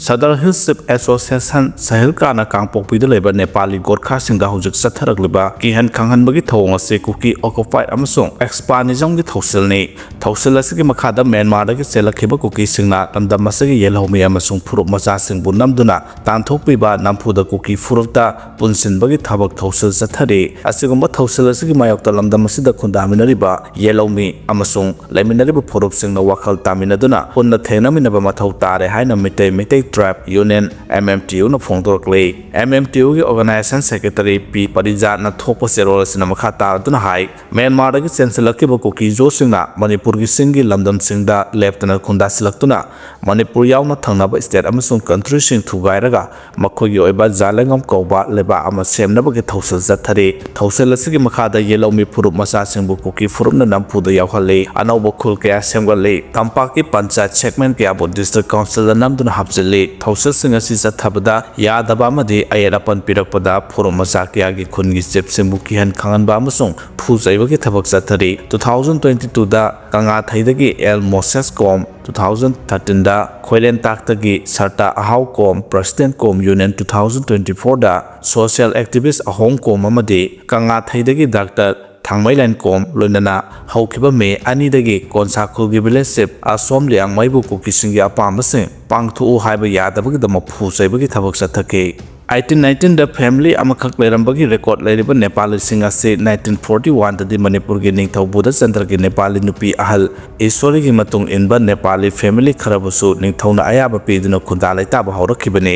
Sadar Hills Chief Association ꯁꯍꯤꯜꯀꯥꯅ ꯀꯥꯡꯄꯣꯛꯄꯤꯗ ꯂꯩꯕ ꯅꯦꯄꯥꯂꯤ ꯒꯣꯔꯈꯥꯁꯤꯡꯗ ꯍꯧꯖꯤꯛ ꯆꯠꯊꯔꯛꯂꯤꯕ ꯀꯤꯍꯟ ꯈꯪꯍꯟꯕꯒꯤ ꯊꯧꯑꯣꯡ ꯑꯁꯤ ꯀꯨꯀꯤ occupied ꯑꯃꯁꯨꯡ expansionism ꯒꯤ ꯊꯧꯁꯤꯜꯅꯤ꯫ ꯊꯧꯁꯤꯜ ꯑꯁꯤꯒꯤ ꯃꯈꯥꯗ ꯃ꯭ꯌꯥꯟꯃꯥꯔꯗꯒꯤ ꯆꯦꯜꯂꯛꯈꯤꯕ ꯀꯨꯀꯤꯁꯤꯡꯅ ꯂꯝꯗꯝ ꯑꯁꯤꯒꯤ ꯌꯦꯜꯍꯧꯃꯤ ꯑꯃꯁꯨꯡ ꯐꯨꯔꯨꯞ ꯃꯆꯥꯁꯤꯡꯕꯨ ꯅꯝꯗꯨꯅ ꯇꯥꯟꯊꯣꯛꯄꯤꯕ ꯅꯝꯐꯨꯗ ꯀꯨꯀꯤ ꯐꯨꯔꯨꯞꯇ ꯄꯨꯟꯁꯤꯟꯕꯒꯤ ꯊꯕꯛ ꯊꯧꯁꯤꯜ ꯆꯠꯊꯔꯤ꯫ ꯑꯁꯤꯒꯨꯝꯕ ꯊꯧꯁꯤꯜ ꯑꯁꯤꯒꯤ ꯃꯥꯌꯣꯛꯇ ꯂꯝꯗꯝ ꯑꯁꯤꯗ ꯈꯨꯟꯗꯥꯃꯤꯟꯅꯔꯤꯕ ꯌꯦꯜꯍꯧꯃꯤ ꯑꯃꯁꯨꯡ ꯂꯩꯃꯤꯟꯅꯔꯤꯕ ꯐꯨꯔꯨꯞꯁꯤꯡꯅ ꯋꯥꯈꯜ ꯇꯥꯃꯤꯟꯅꯗꯨꯅ ꯄꯨꯟꯅ ꯊꯦꯡꯅꯃꯤꯟꯅꯕ ꯃꯊꯧ ꯇꯥꯔꯦ ꯍꯥꯏꯅ Meitei Meitei Tribes Union, M M T U ꯅ ꯐꯣꯡꯗꯣꯔꯛꯂꯤ꯫ M M T U ꯒꯤ organization secretary P ꯄꯔꯤꯖꯥꯠꯅ ꯊꯣꯛꯄ ꯆꯦꯔꯣꯜ ꯑꯁꯤꯅ ꯃꯈꯥ ꯇꯥꯔꯗꯨꯅ ꯍꯥꯏ, ꯃ꯭ꯌꯥꯟꯃꯥꯔꯗꯒꯤ ꯆꯦꯟꯁꯤꯜꯂꯛꯈꯤꯕ ꯀꯨꯀꯤ ꯖꯣꯁꯤꯡꯅ ꯃꯅꯤꯄꯨꯔꯒꯤ ꯆꯤꯡꯒꯤ ꯂꯝꯗꯝꯁꯤꯡꯗ ꯂꯦꯞꯇꯅ ꯈꯨꯟꯗꯥꯁꯤꯜꯂꯛꯇꯨꯅ ꯃꯅꯤꯄꯨꯔ ꯌꯥꯎꯅ ꯊꯪꯅꯕ state ꯑꯃꯁꯨꯡ country ꯁꯤꯡ ꯊꯨꯒꯥꯏꯔꯒ ꯃꯈꯣꯏꯒꯤ ꯑꯣꯏꯕ ꯖꯥꯂꯦꯡꯉꯝ ꯀꯧꯕ ꯂꯩꯕꯥꯛ ꯑꯃ ꯁꯦꯝꯅꯕꯒꯤ ꯊꯧꯁꯤꯜ ꯆꯠꯊꯔꯤ꯫ ꯊꯧꯁꯤꯜ ꯑꯁꯤꯒꯤ ꯃꯈꯥꯗ ꯌꯦꯜꯍꯧꯃꯤ ꯐꯨꯔꯨꯞ ꯃꯆꯥꯁꯤꯡꯕꯨ ꯀꯨꯀꯤ ꯐꯨꯔꯨꯞꯅ ꯅꯝꯐꯨꯗ ꯌꯥꯎꯍꯜꯂꯤ, ꯑꯅꯧꯕ ꯈꯨꯜ ꯀꯌꯥ ꯁꯦꯝꯒꯠꯂꯤ, ꯇꯝꯄꯥꯛꯀꯤ ꯄꯟꯆꯥꯌꯠ segment ꯀꯌꯥꯕꯨ district council ꯗ ꯅꯝꯗꯨꯅ ꯍꯥꯞꯆꯤꯜꯂꯤ꯫ ꯊꯧꯁꯤꯜꯁꯤꯡ ꯑꯁꯤ ꯆꯠꯊꯕꯗ ꯌꯥꯗꯕ ꯑꯃꯗꯤ ꯑꯌꯦꯠ ꯑꯄꯟ ꯄꯤꯔꯛꯄꯗ ꯐꯨꯔꯨꯞ ꯃꯆꯥ ꯀꯌꯥꯒꯤ ꯈꯨꯟꯒꯤ chief ꯁꯤꯡꯕꯨ ꯀꯤꯍꯟ ꯈꯪꯍꯟꯕ ꯑꯃꯁꯨꯡ ꯐꯨ ꯆꯩꯕꯒꯤ ꯊꯕꯛ ꯆꯠꯊꯔꯤ꯫ Two thousand twenty two ꯗ ꯀꯪꯂꯥꯊꯩꯗꯒꯤ L Moses ꯀꯣꯝ, two thousand thirteen ꯗ ꯈꯣꯏꯔꯦꯟꯇꯥꯛꯇꯒꯤ ꯁꯔꯇꯥ ꯑꯍꯥꯎ ꯀꯣꯝ, President ꯀꯣꯝ Union, two thousand twenty four ꯗ social activist ꯑꯍꯣꯡ ꯀꯣꯝ ꯑꯃꯗꯤ ꯀꯪꯂꯥꯊꯩꯗꯒꯤ Doctor ꯊꯥꯡꯃꯩꯂꯦꯟ ꯀꯣꯝ, ꯂꯣꯏꯅꯅ ꯍꯧꯈꯤꯕ ꯃꯦ ꯑꯅꯤꯗꯒꯤ ꯀꯣꯟꯁꯥꯈꯨꯜꯒꯤ village chief ꯑꯁꯣꯝ ꯂꯤꯌꯥꯡꯃꯩꯕꯨ ꯀꯨꯀꯤꯁꯤꯡꯒꯤ ꯑꯄꯥꯝꯕꯁꯤꯡ ꯄꯥꯡꯊꯣꯛꯎ ꯍꯥꯏꯕ ꯌꯥꯗꯕꯒꯤꯗꯃꯛ ꯐꯨ ꯆꯩꯕꯒꯤ ꯊꯕꯛ ꯆꯠꯊꯈꯤ꯫ ꯑꯩꯠꯇꯤꯟ ꯅꯥꯏꯟꯇꯤꯟꯗ ꯐꯦꯃꯤꯂꯤ ꯑꯃꯈꯛ ꯂꯩꯔꯝꯕꯒꯤ ꯔꯦꯀꯣꯔꯗ ꯂꯩꯔꯤꯕ ꯅꯦꯄꯥꯂꯤꯁꯤꯡ ꯑꯁꯤ ꯅꯥꯏꯟꯇꯤꯟ ꯐꯣꯔꯇꯤ ꯋꯥꯟꯗꯗꯤ ꯃꯅꯤꯄꯨꯔꯒꯤ ꯅꯤꯡꯊꯧ ꯕꯨꯙꯆꯟꯗ꯭ꯔꯒꯤ ꯅꯦꯄꯥꯂꯤ ꯅꯨꯄꯤ ꯑꯍꯜ ꯏꯁꯣꯔꯤꯒꯤ ꯃꯇꯨꯡ ꯏꯟꯕ ꯅꯦꯄꯥꯂꯤ ꯐꯦꯃꯤꯂꯤ ꯈꯔꯕꯨꯁꯨ ꯅꯤꯡꯊꯧꯅ ꯑꯌꯥꯕ ꯄꯤꯗꯨꯅ ꯈꯨꯟꯗꯥ ꯂꯩꯇꯥꯕ ꯍꯧꯔꯛꯈꯤꯕꯅꯤ꯫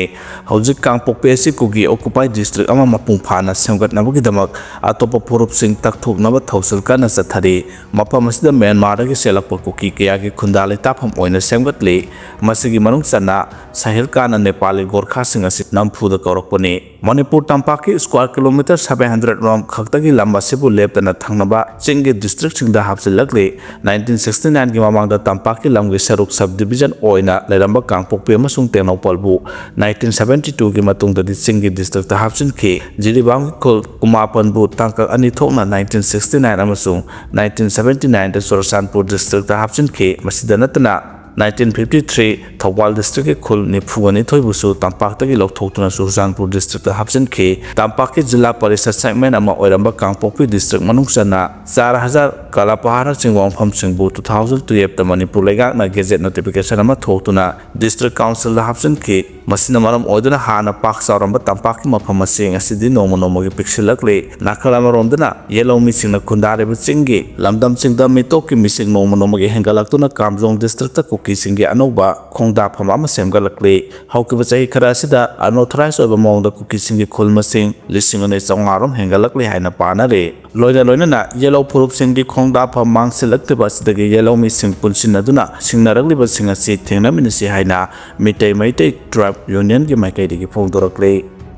ꯍꯧꯖꯤꯛ ꯀꯥꯡꯄꯣꯛꯄꯤ ꯑꯁꯤ ꯀꯨꯀꯤ ꯑꯣꯀꯨꯄꯥꯏ ꯗꯤꯁꯇ꯭ꯔꯤꯛ ꯑꯃ ꯃꯄꯨꯡ ꯐꯥꯅ ꯁꯦꯝꯒꯠꯅꯕꯒꯤꯗꯃꯛ ꯑꯇꯣꯞꯄ ꯐꯨꯔꯨꯞꯁꯤꯡ ꯇꯛꯊꯣꯛꯅꯕ ꯊꯧꯁꯤꯜ ꯀꯟꯅ ꯆꯠꯊꯔꯤ꯫ ꯃꯐꯝ ꯑꯁꯤꯗ ꯃ꯭ꯌꯥꯟꯃꯥꯔꯗꯒꯤ ꯆꯦꯜꯂꯛꯄ ꯀꯨꯀꯤ ꯀꯌꯥꯒꯤ ꯈꯨꯟꯗꯥ ꯂꯩꯇꯥꯐꯝ ꯑꯣꯏꯅ ꯁꯦꯝꯒꯠꯂꯤ꯫ ꯃꯁꯤꯒꯤ ꯃꯅꯨꯡ ꯆꯟꯅ ꯁꯍꯤꯜ ꯀꯥꯟꯅ ꯅꯦꯄꯥꯂꯤ ꯒꯣꯔꯈꯥꯁꯤꯡ ꯑꯁꯤ ꯅꯝꯐꯨꯗ ꯀꯧꯔꯛꯄꯅꯤ꯫ ꯃꯅꯤꯄꯨꯔ ꯇꯝꯄꯥꯛꯀꯤ ꯁ꯭ꯀ꯭ꯋꯥꯔ ꯀꯤꯂꯣꯃꯤꯇꯔ ꯁꯚꯦꯟ ꯍꯟꯗ꯭ꯔꯦꯠ ꯔꯣꯝ ꯈꯛꯇꯒꯤ ꯂꯝ ꯑꯁꯤꯕꯨ ꯂꯦꯞꯇꯅ ꯊꯪꯅꯕ ꯆꯤꯡꯒꯤ ꯗꯤꯁꯇ꯭ꯔꯤꯛꯁꯤꯡꯗ ꯍꯥꯞꯆꯤꯜꯂꯛꯂꯤ꯫ ꯅꯥꯏꯟꯇꯤꯟ ꯁꯤꯛꯁꯇꯤ ꯅꯥꯏꯟꯒꯤ ꯃꯃꯥꯡꯗ ꯇꯝꯄꯥꯛꯀꯤ ꯂꯝꯒꯤ ꯁꯔꯨꯛ ꯁꯕ ꯗꯤꯕꯤꯖꯟ ꯑꯣꯏꯅ ꯂꯩꯔꯝꯕ ꯀꯥꯡꯄꯣꯛꯄꯤ ꯑꯃꯁꯨꯡ ꯇꯦꯡꯅꯧꯄꯜꯕꯨ ꯅꯥꯏꯟꯇꯤꯟ ꯁꯕꯦꯟꯇꯤ ꯇꯨꯒꯤ ꯃꯇꯨꯡꯗꯗꯤ ꯆꯤꯡꯒꯤ ꯗꯤꯁꯇ꯭ꯔꯤꯛꯇ ꯍꯥꯞꯆꯤꯟꯈꯤ꯫ ꯖꯤꯔꯤꯕꯥꯝꯒꯤ ꯈꯨꯜ ꯀꯨꯃꯥꯄꯟꯕꯨ ꯇꯥꯡꯀꯛ ꯑꯅꯤ ꯊꯣꯛꯅ ꯅꯥꯏꯟꯇꯤꯟ ꯁꯤꯛꯁꯇꯤ ꯅꯥꯏꯟ ꯑꯃꯁꯨꯡ ꯅꯥꯏꯟꯇꯤꯟ ꯁꯕꯦꯟꯇꯤ ꯅꯥꯏꯟꯗ ꯆꯨꯔꯆꯥꯟꯄꯨꯔ ꯗꯤꯁꯇ꯭ꯔꯤꯛꯇ ꯍꯥꯞꯆꯤꯟꯈꯤ꯫ ꯃꯁꯤꯗ ꯅꯠꯇꯅ, ꯅꯥꯏꯟꯇꯤꯟ ꯐꯤꯐꯇꯤ ꯊ꯭ꯔꯤ ꯊꯧꯕꯥꯜ ꯗꯤꯁꯇ꯭ꯔꯤꯛꯀꯤ ꯈꯨꯜ ꯅꯤꯐꯨꯒ ꯅꯤꯊꯣꯏꯕꯨꯁꯨ ꯇꯝꯄꯥꯛꯇꯒꯤ ꯂꯧꯊꯣꯛꯇꯨꯅ ꯆꯨꯔꯆꯥꯟꯄꯨꯔ ꯗꯤꯁꯇ꯭ꯔꯤꯛꯇ ꯍꯥꯞꯆꯤꯟꯈꯤ꯫ ꯇꯝꯄꯥꯛꯀꯤ ꯖꯤꯂꯥ ꯄꯔꯤꯁꯠ ꯁꯦꯒꯃꯦꯟ ꯑꯃ ꯑꯣꯏꯔꯝꯕ ꯀꯥꯡꯄꯣꯛꯄꯤ ꯗꯤꯁꯇ꯭ꯔꯤꯛ ꯃꯅꯨꯡ ꯆꯟꯅ ꯆꯥꯔ ꯍꯖꯥꯔ, ꯀꯂꯥꯄꯍꯥꯔꯅꯆꯤꯡꯕ ꯃꯐꯝꯁꯤꯡꯕꯨ ꯇꯨ ꯊꯥꯎꯖꯟ ꯇꯨꯌꯦꯜꯞꯇ ꯃꯅꯤꯄꯨꯔ ꯂꯩꯉꯥꯛꯅ ꯒꯦꯖꯦꯠ ꯅꯣꯇꯤꯐꯤꯀꯦꯁꯟ ꯑꯃ ꯊꯣꯛꯇꯨꯅ ꯗꯤꯁꯇ꯭ꯔꯤꯛ ꯀꯥꯎꯟꯁꯤꯜꯗ ꯍꯥꯞꯆꯤꯟꯈꯤ꯫ ꯃꯁꯤꯅ ꯃꯔꯝ ꯑꯣꯏꯗꯨꯅ ꯍꯥꯟꯅ ꯄꯥꯛ ꯆꯥꯎꯔꯝꯕ ꯇꯝꯄꯥꯛꯀꯤ ꯃꯐꯝ ꯑꯁꯤ ꯉꯁꯤꯗꯤ ꯅꯣꯡꯃ ꯅꯣꯡꯃꯒꯤ ꯄꯤꯛꯁꯤꯜꯂꯛꯂꯤ꯫ ꯅꯥꯀꯜ ꯑꯃꯔꯣꯝꯗꯅ ꯌꯦꯜꯍꯧ ꯃꯤꯁꯤꯡꯅ ꯈꯨꯟꯗꯥꯔꯤꯕ ꯆꯤꯡꯒꯤ ꯂꯝꯗꯝꯁꯤꯡꯗ ꯃꯤꯇꯣꯞꯀꯤ ꯃꯤꯁꯤꯡ ꯅꯣꯡꯃ ꯅꯣꯡꯃꯒꯤ ꯍꯦꯟꯒꯠꯂꯛꯇꯨꯅ ꯀꯥꯝꯖꯣꯡ ꯗꯤꯁꯇ꯭ꯔꯤꯛꯇ ꯀꯨꯀꯤꯁꯤꯡꯒꯤ ꯑꯅꯧꯕ ꯈꯣꯡꯗꯥꯐꯝ ꯑꯃ ꯁꯦꯝꯒꯠꯂꯛꯂꯤ꯫ ꯍꯧꯈꯤꯕ ꯆꯍꯤ ꯈꯔ ꯑꯁꯤꯗ unauthorized ꯑꯣꯏꯕ ꯃꯑꯣꯡꯗ ꯀꯨꯀꯤꯁꯤꯡꯒꯤ ꯈꯨꯜ ꯃꯁꯤꯡ ꯂꯤꯁꯤꯡ ꯑꯅꯤ ꯆꯥꯝꯃꯉꯥ ꯔꯣꯝ ꯍꯦꯟꯒꯠꯂꯛꯂꯤ ꯍꯥꯏꯅ ꯄꯥꯅꯔꯤ꯫ ꯂꯣꯏꯅ ꯂꯣꯏꯅꯅ ꯌꯦꯜꯍꯧ ꯐꯨꯔꯨꯞꯁꯤꯡꯒꯤ ꯈꯣꯡꯗꯥꯐꯝ ꯃꯥꯡꯁꯤꯜꯂꯛꯇ꯭ꯔꯤꯕ ꯑꯁꯤꯗꯒꯤ ꯌꯦꯜꯍꯧ ꯃꯤꯁꯤꯡ ꯄꯨꯟꯁꯤꯟꯅꯗꯨꯅ ꯁꯤꯡꯅꯔꯛꯂꯤꯕꯁꯤꯡ ꯑꯁꯤ ꯊꯦꯡꯅꯃꯤꯟꯅꯁꯤ ꯍꯥꯏꯅ ꯃꯤꯇꯩ ꯃꯩꯇꯩ ꯇ꯭ꯔꯥꯏꯕ ꯌꯨꯅꯤꯌꯟꯒꯤ ꯃꯥꯏꯀꯩꯗꯒꯤ ꯐꯣꯡꯗꯣꯔꯛꯂꯤ꯫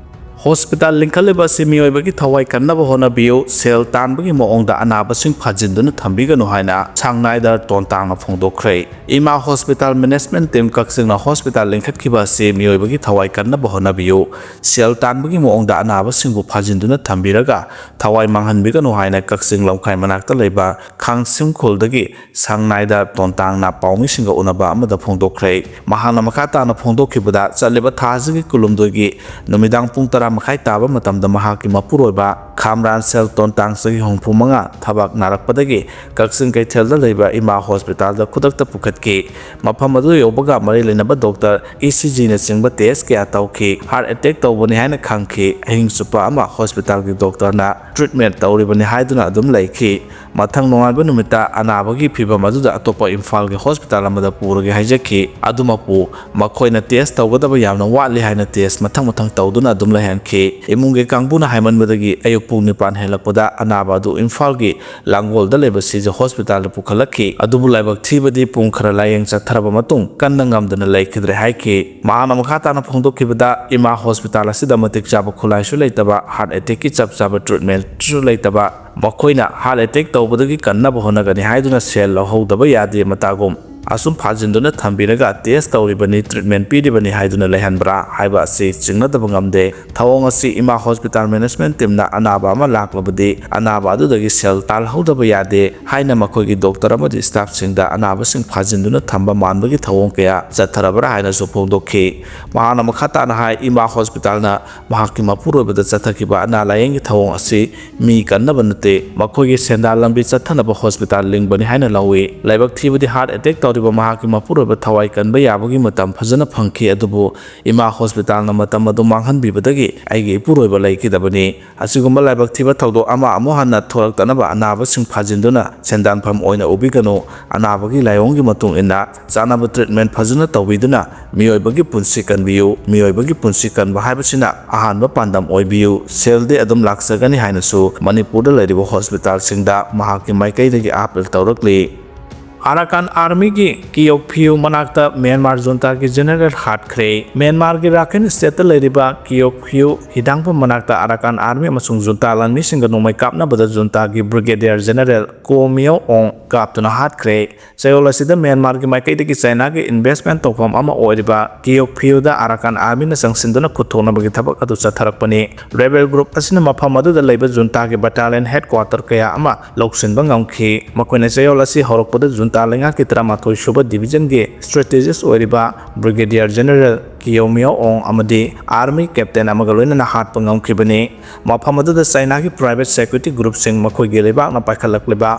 ꯍꯣꯁꯄꯤꯇꯥꯜ ꯂꯤꯡꯈꯠꯂꯤꯕ ꯑꯁꯤ ꯃꯤꯑꯣꯏꯕꯒꯤ ꯊꯋꯥꯏ ꯀꯟꯅꯕ ꯍꯣꯠꯅꯕꯤꯌꯨ, ꯁꯦꯜ ꯇꯥꯟꯕꯒꯤ ꯃꯑꯣꯡꯗ ꯑꯅꯥꯕꯁꯤꯡ ꯐꯥꯖꯤꯟꯗꯨꯅ ꯊꯝꯕꯤꯒꯅꯨ ꯍꯥꯏꯅ ꯁꯥꯡꯅꯥꯏꯗ ꯇꯣꯟꯇꯥꯡꯅ ꯐꯣꯡꯗꯣꯛꯈ꯭ꯔꯦ꯫ ꯏꯃꯥ ꯍꯣꯁꯄꯤꯇꯥꯜ ꯃꯦꯅꯦꯖꯃꯦꯟ ꯇꯤꯝ ꯀꯛꯆꯤꯡꯅ ꯍꯣꯁꯄꯤꯇꯥꯜ ꯂꯤꯡꯈꯠꯈꯤꯕ ꯑꯁꯤ ꯃꯤꯑꯣꯏꯕꯒꯤ ꯊꯋꯥꯏ ꯀꯟꯅꯕ ꯍꯣꯠꯅꯕꯤꯌꯨ, ꯁꯦꯜ ꯇꯥꯟꯕꯒꯤ ꯃꯑꯣꯡꯗ ꯑꯅꯥꯕꯁꯤꯡꯕꯨ ꯐꯥꯖꯤꯟꯗꯨꯅ ꯊꯝꯕꯤꯔꯒ ꯊꯋꯥꯏ ꯃꯥꯡꯍꯟꯕꯤꯒꯅꯨ ꯍꯥꯏꯅ ꯀꯛꯆꯤꯡ ꯂꯝꯈꯥꯏ ꯃꯅꯥꯛꯇ ꯂꯩꯕ ꯈꯥꯡꯁꯤꯝ ꯈꯨꯜꯗꯒꯤ ꯁꯥꯡꯅꯥꯏꯗ ꯇꯣꯟꯇꯥꯡꯅ ꯄꯥꯎꯃꯤꯁꯤꯡꯒ ꯎꯅꯕ ꯑꯃꯗ ꯐꯣꯡꯗꯣꯛꯈ꯭ꯔꯦ꯫ ꯃꯍꯥꯛꯅ ꯃꯈꯥ ꯇꯥꯅ ꯐꯣꯡꯗꯣꯛꯈꯤꯕꯗ, ꯆꯠꯂꯤꯕ ꯊꯥ ꯑꯁꯤꯒꯤ ꯀꯨꯟꯍꯨꯝꯗꯣꯏꯒꯤ ꯅꯨꯃꯤꯗꯥꯡ ꯄꯨꯡ ꯇꯔꯥ ꯃꯈꯥꯏ ꯇꯥꯕ ꯃꯇꯝꯗ ꯃꯍꯥꯛꯀꯤ ꯃꯄꯨꯔꯣꯏꯕ ꯈꯥꯝꯔꯥꯟ ꯁꯦꯜ ꯇꯣꯟ ꯇꯥꯡ ꯆꯍꯤ ꯍꯨꯝꯐꯨ ꯃꯉꯥ ꯊꯕꯥꯛ ꯅꯥꯔꯛꯄꯗꯒꯤ ꯀꯛꯆꯤꯡ ꯀꯩꯊꯦꯜꯗ ꯂꯩꯕ ꯏꯃꯥ ꯍꯣꯁꯄꯤꯇꯥꯜꯗ ꯈꯨꯗꯛꯇ ꯄꯨꯈꯠꯈꯤ꯫ ꯃꯐꯝ ꯑꯗꯨ ꯌꯧꯕꯒ ꯃꯔꯤ ꯂꯩꯅꯕ ꯗꯣꯛꯇꯔ, ꯏ ꯁꯤ ꯖꯤꯅꯆꯤꯡꯕ ꯇꯦꯁ ꯀꯌꯥ ꯇꯧꯈꯤ꯫ ꯍꯥꯔꯠ ꯑꯦꯇꯦꯛ ꯇꯧꯕꯅꯤ ꯍꯥꯏꯅ ꯈꯪꯈꯤ꯫ ꯑꯍꯤꯡ ꯆꯨꯞꯄ ꯑꯃ ꯍꯣꯁꯄꯤꯇꯥꯜꯒꯤ ꯗꯣꯛꯇꯔꯅ ꯇ꯭ꯔꯤꯠꯃꯦꯟ ꯇꯧꯔꯤꯕꯅꯤ ꯍꯥꯏꯗꯨꯅ ꯑꯗꯨꯝ ꯂꯩꯈꯤ꯫ ꯃꯊꯪ ꯅꯣꯡꯉꯥꯟꯕ ꯅꯨꯃꯤꯠꯇ ꯑꯅꯥꯕꯒꯤ ꯐꯤꯚꯝ ꯑꯗꯨꯗ ꯑꯇꯣꯞꯄ ꯏꯝꯐꯥꯜꯒꯤ ꯍꯣꯁꯄꯤꯇꯥꯜ ꯑꯃꯗ ꯄꯨꯔꯒꯦ ꯍꯥꯏꯖꯈꯤ꯫ ꯑꯗꯨꯃꯛꯄꯨ ꯃꯈꯣꯏꯅ ꯇꯦꯁ ꯇꯧꯒꯗꯕ ꯌꯥꯝꯅ ꯋꯥꯠꯂꯤ ꯍꯥꯏꯅ ꯇꯦꯁ ꯃꯊꯪ ꯃꯊꯪ ꯇꯧꯗꯨꯅ ꯑꯗꯨꯝ ꯂꯩꯍꯟꯈꯤ꯫ ꯏꯃꯨꯡꯒꯤ ꯀꯥꯡꯕꯨꯅ ꯍꯥꯏꯃꯟꯕꯗꯒꯤ ꯑꯌꯨꯛ ꯄꯨꯡ ꯅꯤꯄꯥꯟ ꯍꯦꯜꯂꯛꯄꯗ ꯑꯅꯥꯕ ꯑꯗꯨ ꯏꯝꯐꯥꯜꯒꯤ ꯂꯥꯡꯒꯣꯜꯗ ꯂꯩꯕ ꯁꯤꯖ ꯍꯣꯁꯄꯤꯇꯥꯜꯗ ꯄꯨꯈꯠꯂꯛꯈꯤ꯫ ꯑꯗꯨꯕꯨ ꯂꯥꯏꯕꯛ ꯊꯤꯕꯗꯤ ꯄꯨꯡ ꯈꯔ ꯂꯥꯌꯦꯡ ꯆꯠꯊꯔꯕ ꯃꯇꯨꯡ ꯀꯟꯅ ꯉꯝꯗꯅ ꯂꯩꯈꯤꯗ꯭ꯔꯦ ꯍꯥꯏꯈꯤ꯫ ꯃꯍꯥꯛꯅ ꯃꯈꯥ ꯇꯥꯅ ꯐꯣꯡꯗꯣꯛꯈꯤꯕꯗ, ꯏꯃꯥ ꯍꯣꯁꯄꯤꯇꯥꯜ ꯑꯁꯤꯗ ꯃꯇꯤꯛ ꯆꯥꯕ ꯈꯨꯠꯂꯥꯏꯁꯨ ꯂꯩꯇꯕ, ꯍꯥꯔꯠ ꯑꯦꯇꯦꯛꯀꯤ ꯆꯞ ꯆꯥꯕ ꯇ꯭ꯔꯤꯠꯃꯦꯟꯁꯨ ꯂꯩꯇꯕ, ꯃꯈꯣꯏꯅ ꯍꯥꯔꯠ ꯑꯦꯇꯦꯛ ꯇꯧꯕꯗꯒꯤ ꯀꯟꯅꯕ ꯍꯣꯠꯅꯒꯅꯤ ꯍꯥꯏꯗꯨꯅ ꯁꯦꯜ ꯂꯧꯍꯧꯗꯕ ꯌꯥꯗꯦ ꯃꯇꯥꯒꯨꯝ ꯑꯁꯨꯝ ꯐꯥꯖꯤꯟꯗꯨꯅ ꯊꯝꯕꯤꯔꯒ ꯇꯦꯁ ꯇꯧꯔꯤꯕꯅꯤ, ꯇ꯭ꯔꯤꯠꯃꯦꯟ ꯄꯤꯔꯤꯕꯅꯤ ꯍꯥꯏꯗꯨꯅ ꯂꯩꯍꯟꯕ꯭ꯔꯥ ꯍꯥꯏꯕ ꯑꯁꯤ ꯆꯤꯡꯅꯗꯕ ꯉꯝꯗꯦ꯫ ꯊꯧꯑꯣꯡ ꯑꯁꯤ ꯏꯃꯥ ꯍꯣꯁꯄꯤꯇꯥꯜ ꯃꯦꯅꯦꯖꯃꯦꯟ ꯇꯤꯝꯅ ꯑꯅꯥꯕ ꯑꯃ ꯂꯥꯛꯂꯕꯗꯤ ꯑꯅꯥꯕ ꯑꯗꯨꯗꯒꯤ ꯁꯦꯜ ꯇꯥꯜꯍꯧꯗꯕ ꯌꯥꯗꯦ ꯍꯥꯏꯅ ꯃꯈꯣꯏꯒꯤ ꯗꯣꯛꯇꯔ ꯑꯃꯗꯤ ꯁ꯭ꯇꯥꯐꯁꯤꯡꯗ ꯑꯅꯥꯕꯁꯤꯡ ꯐꯥꯖꯤꯟꯗꯨꯅ ꯊꯝꯕ ꯃꯥꯟꯕꯒꯤ ꯊꯧꯑꯣꯡ ꯀꯌꯥ ꯆꯠꯊꯔꯕ꯭ꯔꯥ ꯍꯥꯏꯅꯁꯨ ꯐꯣꯡꯗꯣꯛꯈꯤ꯫ ꯃꯍꯥꯛꯅ ꯃꯈꯥ ꯇꯥꯅ ꯍꯥꯏ, ꯏꯃꯥ ꯍꯣꯁꯄꯤꯇꯥꯜꯅ ꯃꯍꯥꯛꯀꯤ ꯃꯄꯨꯔꯣꯏꯕꯗ ꯆꯠꯊꯈꯤꯕ ꯑꯅꯥ ꯂꯥꯌꯦꯡꯒꯤ ꯊꯧꯑꯣꯡ ꯑꯁꯤ ꯃꯤ ꯀꯟꯅꯕ ꯅꯠꯇꯦ, ꯃꯈꯣꯏꯒꯤ ꯁꯦꯟꯗꯥꯟ ꯂꯝꯕꯤ ꯆꯠꯊꯅꯕ ꯍꯣꯁꯄꯤꯇꯥꯜ ꯂꯤꯡꯕꯅꯤ ꯍꯥꯏꯅ ꯂꯧꯏ꯫ ꯂꯥꯏꯕꯛ ꯊꯤꯕꯗꯤ ꯍꯥꯔꯠ ꯑꯦꯇꯦꯛ ꯇꯧꯔꯤꯕ ꯃꯍꯥꯛꯀꯤ ꯃꯄꯨꯔꯣꯏꯕ ꯊꯋꯥꯏ ꯀꯟꯕ ꯌꯥꯕꯒꯤ ꯃꯇꯝ ꯐꯖꯅ ꯐꯪꯈꯤ, ꯑꯗꯨꯕꯨ ꯏꯃꯥ ꯍꯣꯁꯄꯤꯇꯥꯜꯅ ꯃꯇꯝ ꯑꯗꯨ ꯃꯥꯡꯍꯟꯕꯤꯕꯗꯒꯤ ꯑꯩꯒꯤ ꯏꯄꯨꯔꯣꯏꯕ ꯂꯩꯈꯤꯗꯕꯅꯤ꯫ ꯑꯁꯤꯒꯨꯝꯕ ꯂꯥꯏꯕꯛ ꯊꯤꯕ ꯊꯧꯗꯣꯛ ꯑꯃ ꯑꯃꯨꯛ ꯍꯟꯅ ꯊꯣꯛꯂꯛꯇꯅꯕ ꯑꯅꯥꯕꯁꯤꯡ ꯐꯥꯖꯤꯟꯗꯨꯅ ꯁꯦꯟꯗꯥꯟꯐꯝ ꯑꯣꯏꯅ ꯎꯕꯤꯒꯅꯨ꯫ ꯑꯅꯥꯕꯒꯤ ꯂꯥꯏꯑꯣꯡꯒꯤ ꯃꯇꯨꯡ ꯏꯟꯅ ꯆꯥꯅꯕ ꯇ꯭ꯔꯤꯠꯃꯦꯟ ꯐꯖꯅ ꯇꯧꯕꯤꯗꯨꯅ ꯃꯤꯑꯣꯏꯕꯒꯤ ꯄꯨꯟꯁꯤ ꯀꯟꯕꯤꯌꯨ꯫ ꯃꯤꯑꯣꯏꯕꯒꯤ ꯄꯨꯟꯁꯤ ꯀꯟꯕ ꯍꯥꯏꯕꯁꯤꯅ ꯑꯍꯥꯟꯕ ꯄꯥꯟꯗꯝ ꯑꯣꯏꯕꯤꯌꯨ꯫ ꯁꯦꯜꯗꯤ ꯑꯗꯨꯝ ꯂꯥꯛꯆꯒꯅꯤ ꯍꯥꯏꯅꯁꯨ ꯃꯅꯤꯄꯨꯔꯗ ꯂꯩꯔꯤꯕ ꯍꯣꯁꯄꯤꯇꯥꯜꯁꯤꯡꯗ ꯃꯍꯥꯛꯀꯤ ꯃꯥꯏꯀꯩꯗꯒꯤ ꯑꯥꯄꯤꯜ ꯇꯧꯔꯛꯂꯤ꯫ ꯑꯥꯔꯥꯀꯥꯟ ꯑꯥꯔꯃꯤꯒꯤ ꯀꯤꯌꯣꯛꯐꯤꯌꯨ ꯃꯅꯥꯛꯇ ꯃ꯭ꯌꯥꯟꯃꯥꯔ ꯖꯨꯟꯇꯥꯒꯤ ꯖꯦꯅꯦꯔꯦꯜ ꯍꯥꯠꯈ꯭ꯔꯦ꯫ ꯃ꯭ꯌꯥꯟꯃꯥꯔꯒꯤ ꯔꯥꯈꯥꯏꯟ ꯁ꯭ꯇꯦꯠꯇ ꯂꯩꯔꯤꯕ ꯀꯤꯌꯣꯛꯐꯤꯌꯨ ꯍꯤꯗꯥꯡꯐꯝ ꯃꯅꯥꯛꯇ ꯑꯥꯔꯥꯀꯥꯟ ꯑꯥꯔꯃꯤ ꯑꯃꯁꯨꯡ ꯖꯨꯟꯇꯥ ꯂꯥꯟꯃꯤꯁꯤꯡꯒ ꯅꯣꯡꯃꯩ ꯀꯥꯞꯅꯕꯗ ꯖꯨꯟꯇꯥꯒꯤ ꯕ꯭ꯔꯤꯒꯦꯗꯤꯌꯔ ꯖꯦꯅꯦꯔꯦꯜ ꯀꯣ ꯃꯤꯌꯣ ꯑꯣꯡ ꯀꯥꯞꯇꯨꯅ ꯍꯥꯠꯈ꯭ꯔꯦ꯫ ꯆꯌꯣꯜ ꯑꯁꯤꯗ ꯃ꯭ꯌꯥꯟꯃꯥꯔꯒꯤ ꯃꯥꯏꯀꯩꯗꯒꯤ ꯆꯥꯏꯅꯥꯒꯤ ꯏꯟꯚꯦꯁ꯭ꯇꯃꯦꯟ ꯇꯧꯐꯝ ꯑꯃ ꯑꯣꯏꯔꯤꯕ ꯀꯤꯌꯣꯛꯐꯤꯌꯨꯗ ꯑꯥꯔꯥꯀꯥꯟ ꯑꯥꯔꯃꯤꯅ ꯆꯪꯁꯤꯟꯗꯨꯅ ꯈꯨꯠ ꯊꯣꯛꯅꯕꯒꯤ ꯊꯕꯛ ꯑꯗꯨ ꯆꯠꯊꯔꯛꯄꯅꯤ꯫ ꯔꯦꯕꯦꯜ ꯒ꯭ꯔꯨꯞ ꯑꯁꯤꯅ ꯃꯐꯝ ꯑꯗꯨꯗ ꯂꯩꯕ ꯖꯨꯟꯇꯥꯒꯤ ꯕꯠꯇꯥꯂꯤꯌꯟ ꯍꯦꯗꯀ꯭ꯋꯥꯇꯔ ꯀꯌꯥ ꯑꯃ ꯂꯧꯁꯤꯟꯕ ꯉꯝꯈꯤ꯫ ꯃꯈꯣꯏꯅ ꯆꯌꯣꯜ ꯑꯁꯤ ꯍꯧꯔꯛꯄꯗ ꯖꯨꯟꯇꯥ ꯂꯩꯉꯥꯛꯀꯤ ꯇꯔꯥꯃꯥꯊꯣꯏ ꯁꯨꯕ ꯗꯤꯕꯤꯖꯟꯒꯤ ꯁ꯭ꯇ꯭ꯔꯦꯇꯦꯖꯤꯁ ꯑꯣꯏꯔꯤꯕ ꯕ꯭ꯔꯤꯒꯦꯗꯤꯌꯔ ꯖꯦꯅꯦꯔꯦꯜ ꯀꯤꯌꯣ ꯃꯤꯌꯣ ꯑꯣꯡ ꯑꯃꯗꯤ army captain ꯑꯃꯒ ꯂꯣꯏꯅꯅ ꯍꯥꯠꯄ ꯉꯝꯈꯤꯕꯅꯤ꯫ ꯃꯐꯝ ꯑꯗꯨꯗ ꯆꯥꯏꯅꯥꯒꯤ private security groupꯁꯤꯡ ꯃꯈꯣꯏꯒꯤ ꯂꯩꯕꯥꯛꯅ ꯄꯥꯏꯈꯠꯂꯛꯂꯤꯕ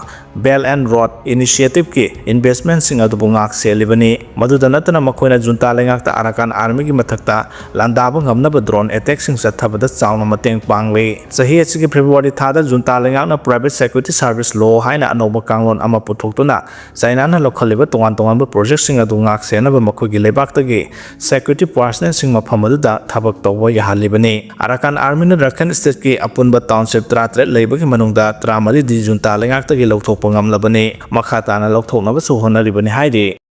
Belt and Road Initiativeꯀꯤ investmentꯁꯤꯡ ꯑꯗꯨꯕꯨ ꯉꯥꯛ ꯁꯦꯜꯂꯤꯕꯅꯤ꯫ ꯃꯗꯨꯗ ꯅꯠꯇꯅ ꯃꯈꯣꯏꯅ junta ꯂꯩꯉꯥꯛꯇ Arakan Armyꯒꯤ ꯃꯊꯛꯇ ꯂꯥꯟꯗꯥꯕ ꯉꯝꯅꯕ drone attackꯁꯤꯡ ꯆꯠꯊꯕꯗ ꯆꯥꯎꯅ ꯃꯇꯦꯡ ꯄꯥꯡꯂꯤ꯫ ꯆꯍꯤ ꯑꯁꯤꯒꯤ February ꯊꯥꯗ junta ꯂꯩꯉꯥꯛꯅ Private Security Service Law ꯍꯥꯏꯅ ꯑꯅꯧꯕ ꯀꯥꯡꯂꯣꯟ ꯑꯃ ꯄꯨꯊꯣꯛꯇꯨꯅ ꯆꯥꯏꯅꯥꯅ ꯂꯧꯈꯠꯂꯤꯕ ꯇꯣꯉꯥꯟ ꯇꯣꯉꯥꯟꯕ projectꯁꯤꯡ ꯑꯗꯨ ꯉꯥꯛ ꯁꯦꯟꯅꯕ ꯃꯈꯣꯏꯒꯤ ꯂꯩꯕꯥꯛꯇꯒꯤ security personnelꯁꯤꯡ ꯃꯐꯝ ꯑꯗꯨꯗ ꯊꯕꯛ ꯇꯧꯕ ꯌꯥꯍꯜꯂꯤꯕꯅꯤ꯫ Arakan Armyꯅ Rakhine Stateꯀꯤ ꯑꯄꯨꯟꯕ township ꯇꯔꯥꯇꯔꯦꯠ ꯂꯩꯕꯒꯤ ꯃꯅꯨꯡꯗ ꯇꯔꯥꯃꯔꯤꯗꯤ junta ꯂꯩꯉꯥꯛꯇꯒꯤ ꯂꯧꯊꯣꯛꯄ ꯉꯝꯂꯕꯅꯤ꯫ ꯃꯈꯥ ꯇꯥꯅ ꯂꯧꯊꯣꯛꯅꯕꯁꯨ ꯍꯣꯠꯅꯔꯤꯕꯅꯤ ꯍꯥꯏꯔꯤ꯫